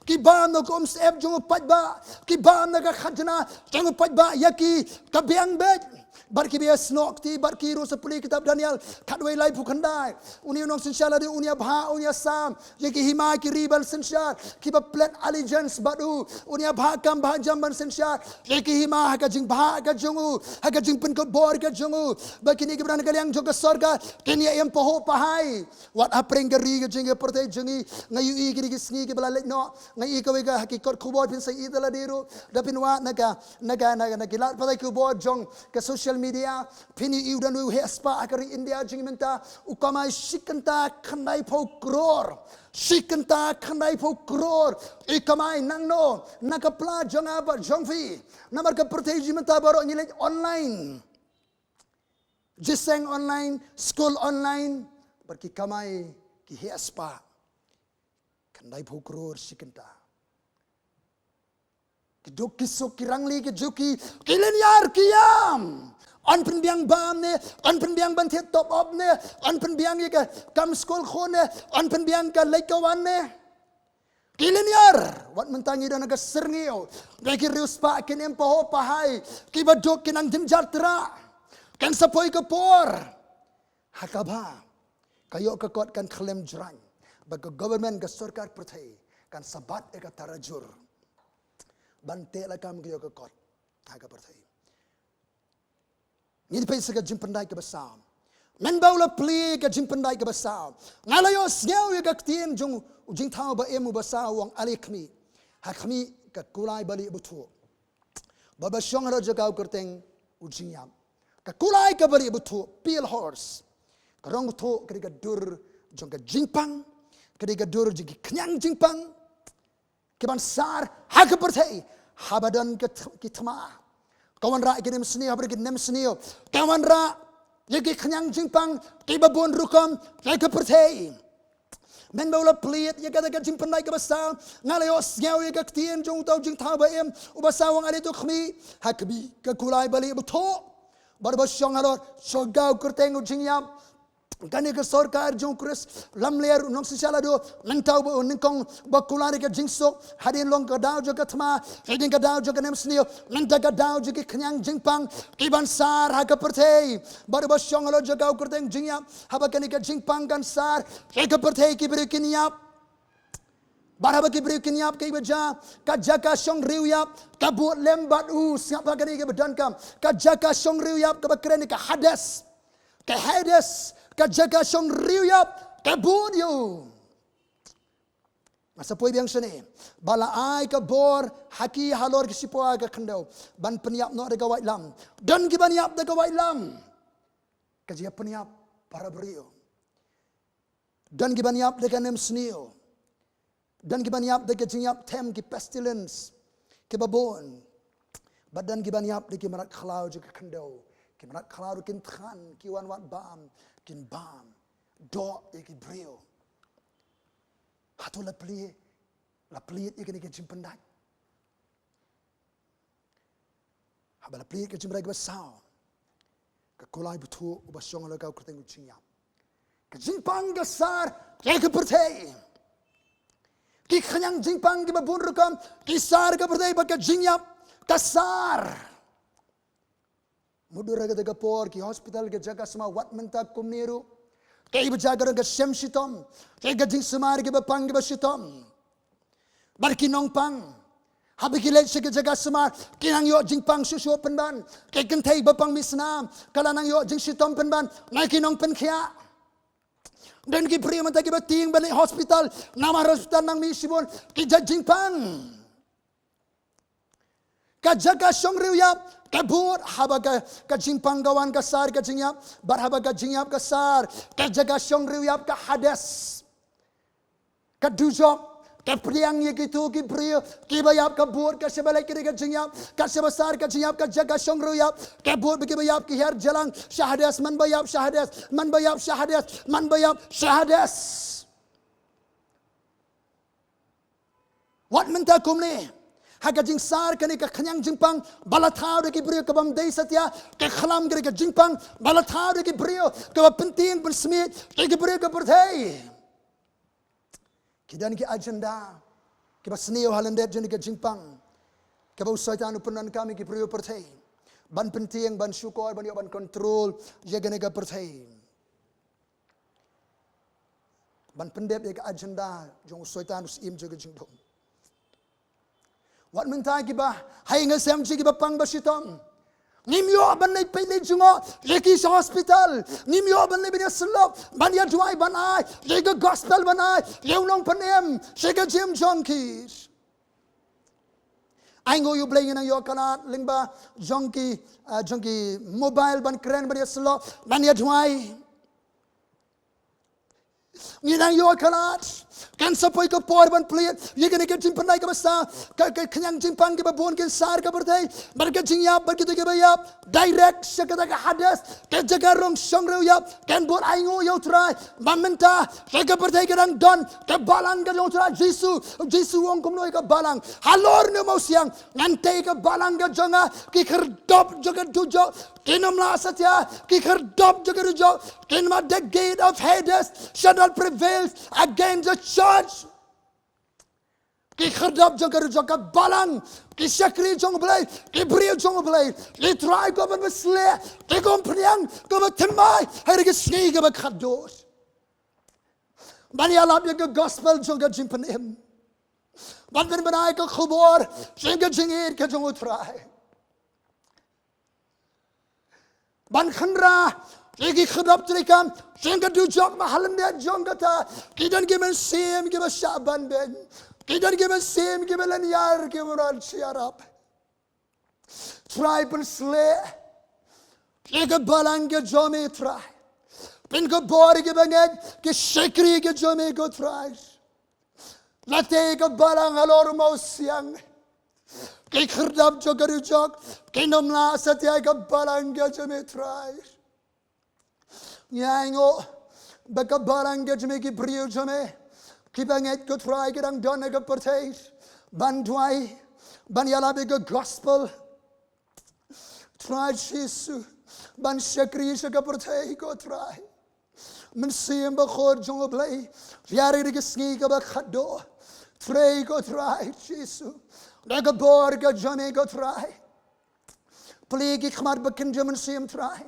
ki bam na ka umsyep jong u paidbah, ki bam na ka khajna jong u paidbah ïa ki, ka biang beit. Bad kiba ïasnoh kti bad ki ruh sa pule kitab Daniel khatwei laiphew khyndai. Une u nongsynshar la duh un ïabhah, un ïasam ïa ki hima ki ri ban synshar kiba pledge allegiance bad u. Un ïabhah kam bhah jam ban synshar ïa ki hima ha ka jingbhah ka jong u, ha ka jingpynkupbor ka jong u. Ba kine kiba don ha ka liang jong ka sorkar kin ïa im pahuh pahai. Wat hapdeng ka ri ka jong ngi, ka pyrthei jong ngi, nga ïohi kine ki sngi kiba la leit noh, nga ïohi kawei ka ha ki kot khubor, phin sa ïohi da lade ruh, da phin wad na ka, na ka, na ka, na ki lad pathai khubor jong ka social media, phin ïohi u don u heh spah ha ka ri India jong ngi mynta, u kamai shi kynta khyndaiphew klur, shi kynta khyndaiphew klur, i kamai nangno, na ka pla jong nga bad jong phi, namar ka pyrthei jong ngi mynta baroh ngi leit online. Jingïaseng online, skul online, bad ki kamai ki heh spah. Khyndaiphew klur shi kynta. Ki duk ki suk ki rangli ki juki, ki lyniar ki ïam. Yn pynbiang bam ne, yn pynbiang ban thied top up ne, yn pynbiang ïa ka kam skul khun ne, yn pynbiang ka leit ka wan ne. Ki lyniar, wat mynta ngi don ha ka syrngiew ba ki riewspah kin im pahuh pahai, kiba duk kin nang jynjar tyrrah, kan sa poi ka por ha kaba ka ïoh ka kot kan khlem jrang, ba ka government, ka sorkar pyrthei, kan sa bat ïa ka tarajur ban teh lakam ka ïoh ka kot ha ka pyrthei. Ngin peit sa ka jingpyndait kaba saw. Mynba u la plie ka jingpyndait kaba saw, nga la ïohsngew ïa ka ktien jong u jingthaw ba im uba saw u ong, ale khmih, ha khmih ka kulai balieh bathuh, ba ba shong halor jaka u kyrteng u jingïap. Ka kulai ka balieh bathuh, pale horse. Ka rong bathuh ka dei ka dur jong ka jingpang, ka dei ka dur jong ki khñiang jingpang. Ki ban sar ha ka pyrthei haba don ka th-, ki thma. Ka wanrah ïa ki nemsniew, haba don ki nemsniew, ka wanrah ïa ki khñiang jingpang kiba bun rukom ha ka pyrthei. Mynba u la plie ïa kata ka jingpyndait kaba saw, nga la ïohsngew ïa ka ktien jong uta u jingthaw ba im uba saw u ong, ale to khmih, ha khmih ka kulai balieh bathuh, bad ba shong halor jaka u kyrteng u jingïap. Kane ka sorkar jong u Kris Lamler, u nongsynshar la duh, mynta uba nyngkong ba kular ïa ka jingsuk, hadien long ka daw jong ka thma, hadien ka daw jong ka nemsniew, mynta ka daw jong ki khñiang jingpang ki ban sar ha ka pyrthei. Bad uba shong halor jaka u kyrteng jingïap, haba kane ka jingpang kan sar ha ka pyrthei, ki briew kin ïap. Bad haba ki briew kin ïap, ka ïa ba jia, ka jaka shong riewïap ka bud lem bad u. Sngap ha kane kaba donkam, ka jaka shong riewïap kaba kren ïa ka Hades. Ka Hades, ka jaka shong riewïap ka bud ïa u. Nga sa poi biang shane, ba la ai ka bor ha ki halor ki shipai ka khyndew ban pynïap noh da ka waitlam. Don ki ban ïap da ka waitlam, ka jingïapynïap para briew. Don ki ban ïap da ka nemsniew. Don ki ban ïap da ka jingïap them, ki pestilence kiba bun. Bad don ki ban ïap da ki mrad khlaw jong ka khyndew. Ki mrad khlaw ruh kin thngan, ki wan wad bam, kin bam, doh ïa ki briew. Hato la plie, la plie ïa kane ka jingpyndait? Haba la plie ka jingpyndait kaba saw, ka kulai bathuh uba shong halor ka u kyrteng u jingïap. Ka jingpang ka sar ha ka pyrthei. Ki khñiang jingpang kiba bun rukom ki sar ha ka pyrthei, bad ka jingïap ka sar. Mutdur ha kata ka por, ki hospital, ki jaka sumar wat mynta kumne ruh, ka ïa ba jia ka don ka shem shitom, ka ïa ka jingsumar kiba pang kiba shitom. Bad ki nongpang, haba ki leit sha ki jaka sumar, ki nang ïoh jingpang shuh shuh pynban. Ki kynthei ba pang mih snam, ka la nang ïoh jingshitom pynban na ki nongpynkhiah. Don ki briew mynta kiba tieng ban leit hospital, namar hospital nang mih shibun ki jait jingpang. Ka jaka shong riewïap ka bud, haba ka, ka jingpang ka wan ka sar ka jingïap, bad haba ka jingïap ka sar, ka jaka shong riewïap, ka Hades, ka dujok, ka pdiang ïa kito ki briew kiba ïap, ka bud. Ka shaba leit ka dei ka jingïap, ka shaba sar ka jingïap, ka jaka shong riewïap ka bud. Ba kiba ïap ki hiar jlang sha Hades, man ba ïap sha Hades, man ba ïap sha Hades, man ba ïap sha Hades. Wat mynta kumne, ha ka jingsar kane ka khñiang jingpang ba la thaw da ki briew ka bym dei satia, ka khlam kane ka jingpang ba la thaw da ki briew ka ba pyntieng pynsmit da ki briew ka pyrthei. Ki don ki agenda ki ba sniew ha lyndet jong ka jingpang ka ba u Soitan u pyndonkam ïa ki briew pyrthei ban pyntieng, ban shukor, ban ïoh ban control ïa kane ka pyrthei, ban pyndep ïa ka agenda jong u Soitan u syiem jong ka jingdum. Wat mynta ki ba ha ïing ha sem jong ki ba pang ba shitom, ngim ïoh ban leit peit leit jngoh ïa ki sha hospital, ngim ïoh ban leit ban ïasyllok, ban ïaduwai, ban ai ïa ka gospel, ban ai ïa u nongpynim sha ka jingim jong ki. Ainguh ïa U Blei ngi nang ïoh ka lad lyngba jong ki, ah, jong ki mobile ban kren, ban ïasyllok, ban ïaduwai. Ngi nang ïoh ka lad, kan sa poi ka por ban plie ïa kane ka jingpynlait ka ba sa, ka, ka khñiang jingpang ka ba bun kin sar ka pyrthei, bad ka jingïap bad kita ki ba ïap direct sha kata ka Hades, ka jaka rung shong riewïap, kan bun ainguh ïa U Trai. Ba mynta ha ka pyrthei ka dang don ka balang ka jong U Trai Jisu. Jisu u ong kumno ïa ka balang: Halor ne u mawsiang, ngan tei ka balang ka jong nga, ki khyrdop jong ka dujok kin ym lah satia, ki khyrdop jong ka dujok kin ym lah, the gate of Hades shall not prevail against the church. Ki khyrdop jong ka dujok, ka balang, ki shakri jong U Blei, ki briew jong U Blei, ki trai ka ba pynsleh, ki kum phniang ka ba thymmai ha kane ka sngi ka ba khatduh, ban ïalap ïa ka gospel jong ka jingpynim, ban pynbna ïa ka khubor jong ka jingïeit ka jong U Trai, ban kynrad ïa ki khyrdop treikam jong ka dujok. Ba ha lyndet jong kata ki don ki mynsiem ki ba shah ban beiñ, ki don ki mynsiem ki ba lynñiar, ki ba ron sha ïarap. Trai, pynsleh ïa ka balang ka jong me, Trai. Pynkupbor ïa ki bangeit, ki shakri ka jong me, ko Trai. La tei ka balang halor u mawsiang, ki khyrdop jong ka dujok kin ym lah satia ïa ka balang ka jong me, Trai. Ngi ainguh ba ka balang ka jong me, ki briew jong me, ki bangeit, ko Trai, ki dang don ha ka pyrthei ban duwai, ban ïalap ïa ka gospel, Trai Jisu, ban shakri sha ka pyrthei, ko Trai. Mynsiem Bakhuid jong U Blei, ïa kane ka sngi ka ba khatduh, trei, ko Trai Jisu, da ka bor ka jong me, ko Trai. Plie ki khmat ba kynja mynsiem, Trai.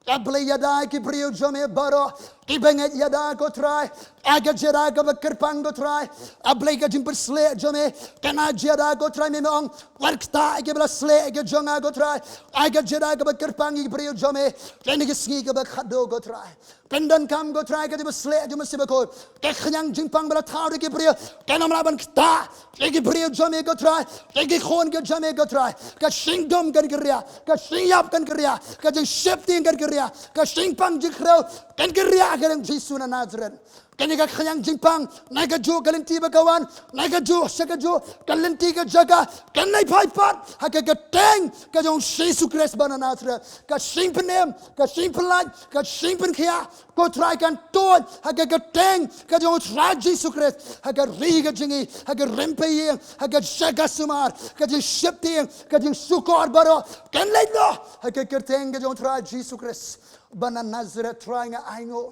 A Blei, ïada ki briew jong me baroh, ki bangeit, ïada, ko Trai, ha ka jingïada ka ba kyrpang, ko Trai. A Blei, ka jingpynsleh jong me, kane ka jingïada, ko Trai, me, me ong, wat ktah ïa ki ba la sleh ïa ka jong nga, ko Trai. Ha ka jingïada ka ba kyrpang ïa ki briew jong me ha kane ka sngi ka ba khatduh, ko Trai. Pyndonkam, ko Trai, ka jingpynsleh jong u Mynsiem Bakhuid. Ka khñiang jingpang ba la thaw da ki briew kan ym lah ban ktah ïa ki briew jong me, ko Trai, ïa ki khun ka jong me, ko Trai. Ka jingdum kan kyrïah, ka jingïap kan kyrïah, ka jingsheptieng kan kyrïah, ka jingpang jingkhrew kan kyrïah ha ka kyrteng Jisu na Nasareth. Kane ka khñiang jingpang, na kajuh ka lynti ba ka wan, na kajuh sha kajuh ka lynti, ka jaka, kan leit phai pat ha ka kyrteng ka jong Jisu Khrist ba na Nasareth. Ka jingpynim, ka jingpynlait, ka jingpynkhiah, ko Trai, kan tuid ha ka kyrteng ka jong U Trai Jisu Khrist, ha ka ri ka jong ngi, ha ka rympei ïing, ha ka jaka sumar, ka jingsheptieng, ka jingshukor baroh kan leit noh ha ka kyrteng ka jong U Trai Jisu Khrist ba na Nasareth. Trai, nga ainguh,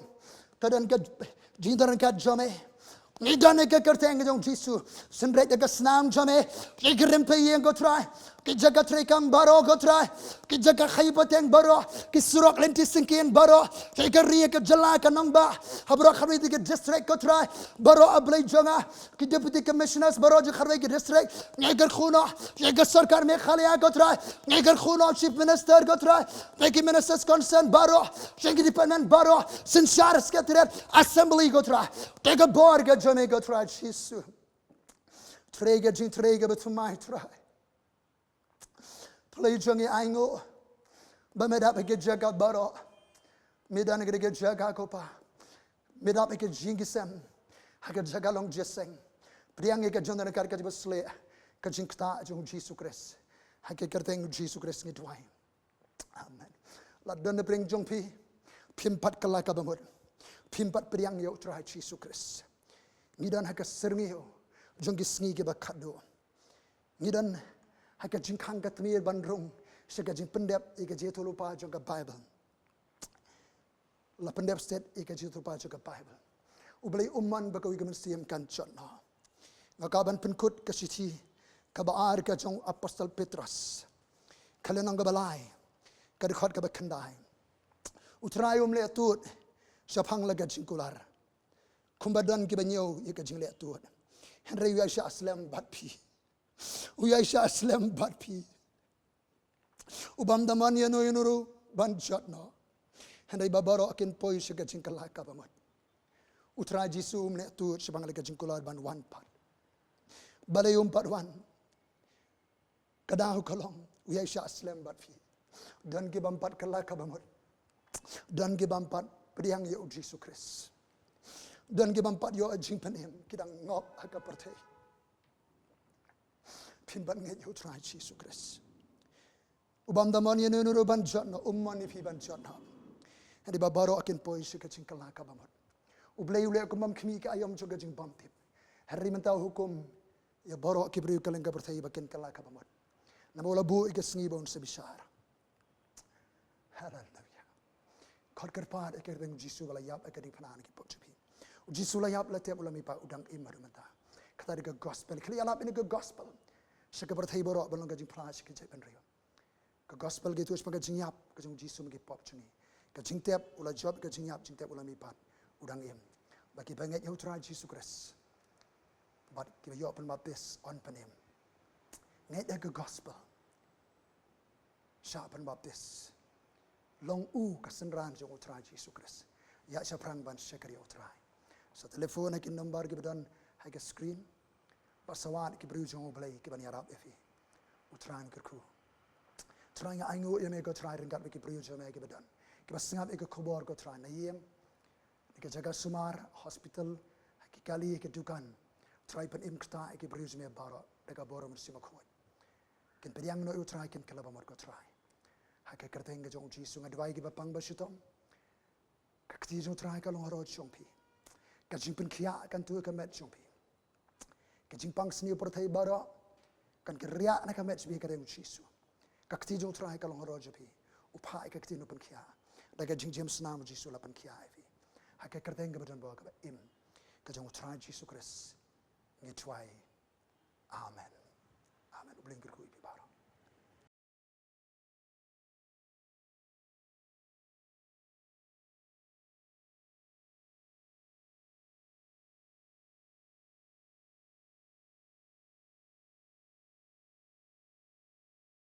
ka don ka jingdon ryngkat jong me. Ngi don ha ka kyrteng ka jong Jisu. Synreit da ka snam jong me ïa ki rympei ïing, ko Trai, ki jaka treikam baroh, ko Trai, ki jaka khaïi pateng baroh, ki surok lynti syngkien baroh, ha ka ri, ha ka jylla, ka nongbah, ha baroh khatwei ki district, ko Trai, baroh, A Blei jong nga, ki deputy commissioners baroh jong khatwei ki district. Ngi kyrkhu noh ïa ka sorkar Meghalaya, ko Trai. Ngi kyrkhu noh Chief Minister, ko Trai, ïa ki ministers concerned baroh, ïa ki department baroh, Synshar, Secretariat, Assembly, ko Trai. Da ka bor ka jong me, ko Trai Jisu, trei ka jingtrei ka ba thymmai, Trai. Blei jong ngi, ainguh ba me dap ha ki jaka baroh. Me don ha ki jaka, ko Pa, me dap ha ki jingïaseng, ha ki jaka long jingïaseng. Pdiang ïa ka jingdon ryngkat, ka jingpynsleh, ka jingktah jong Jisu Khrist. Ha ka kyrteng Jisu Khrist ngi duwai. Amen. Lada don na pdeng jong phi, phim pat kylla ka bamut, phim pat pdiang ïa U Trai Jisu Khrist. Ngi don ha ka syrngiew, jong ki sngi kiba khatduh. Ngi don ha ka jingkhang ka tmier ban rung sha ka jingpyndep ïa ka jingïathuhlypa jong ka Baibl. La pyndep stet ïa ka jingïathuhlypa jong ka Baibl. U Blei um mon ba kawei ka mynsiem kan jot noh. Nga kwah ban pynkut ka shithi kaba ar ka jong u Apostol Petros, ka lynnong kaba lai, ka dkhot kaba khyndai. U Trai um leh tuid shaphang la ka jingkular, kumba don kiba ñiew ïa ka jingleh tuid. Hynrei u ïaishah slem bad phi. U ïaishah slem bad phi. U bym da mon ïano ïano ruh ban jot noh, hynrei ba baroh kin poi sha ka jingkylla kaba mut. U Trai Jisu um leh tuid shaphang la ka jingkular ban wan pat. Balei um pat wan? Ka daw ka long, u ïaishah slem bad phi. Don ki bym pat kylla kaba mut. Don ki bym pat pdiang ïa u Jisu Khrist. Don ki bym pat ïoh jingpynim, ki dang ngop ha ka pyrthei. Phin ban ngeit ïa u Trai Jisu Khrist. U bym da mon ïano ïano ruh ban jot noh, um mon ïa phi ban jot noh, hynrei ba baroh kin poi sha ka jingkylla kaba mut. U Blei u leh kum bym khmih ka aïom jong ka jingbymtip, hynrei mynta u hukum ïa baroh ki briew kylleng ka pyrthei ba kin kylla kaba mut. Namar u la buh ïa ka sngi ba un sa bishar. Haleluia. Khot kyrpad ïa ka kyrteng u Jisu ba la ïap ïa ka diengphna na ki pop jong phi. U Jisu la ïap, la tep, u la mihpat, u dang im haduh mynta. Kata dei ka gospel. Khie ïalap ïa ka gospel sha ka pyrthei baroh ban long ka jingphla sha ki jaitbynriew. Ka gospel ka ïathuh shaphang ka jingïap ka jong u Jisu na ki pop jong ngi. Ka jingtep, u la jop ïa ka jingïap, jingtep, u la mihpat, u dang im. Ba kiba ngeit ïa u Trai Jisu Khrist bad kiba ïoh pynbaptis yn pynim. Ngeit ïa ka gospel. Shah pynbaptis. Long u ka synran jong u Trai Jisu Khrist. Ïaid shaphrang ban shakri ïa u Trai. Sa telephone ha ki number kiba don ha ka screen. Bad sa wad ki briew jong u Blei kiban ïarap ïa phi. U Trai un kyrkhu. Trai, nga ainguh ïa me ko Trai ryngkat bad ki briew jong me kiba don, kiba sngap ïa ka khubor ko Trai, na ïing, na ka jaka sumar, hospital, ha ki kali, ha ki dukan. Trai, pynim kyrta ïa ki briew jong me baroh da ka bor u Mynsiem Bakhuid. Kin pdiang noh ïa u Trai, kin kylla ba mut ko Trai. Ha ka kyrteng ka jong u Jisu nga duwai kiba pang ba shitom. Ka kti jong u Trai ka long harud jong phi. Ka jingpynkhiah kan tuh ha ka met jong phi. Ka jingpang sniew pyrthei baroh kan kyrriah na ka met jong phi ha ka kyrteng u Jisu. Ka kti jong u Trai ka long harud jong phi. U phah ïa ka ktien, u pynkhiah. Da ka jingjemsnam u Jisu la pynkhiah ïa phi. Ha ka kyrteng kaba donbor kaba im ka jong u Trai Jisu Khrist ngi duwai. Amen. Amen. U Blei un kyrkhu ïa phi baroh.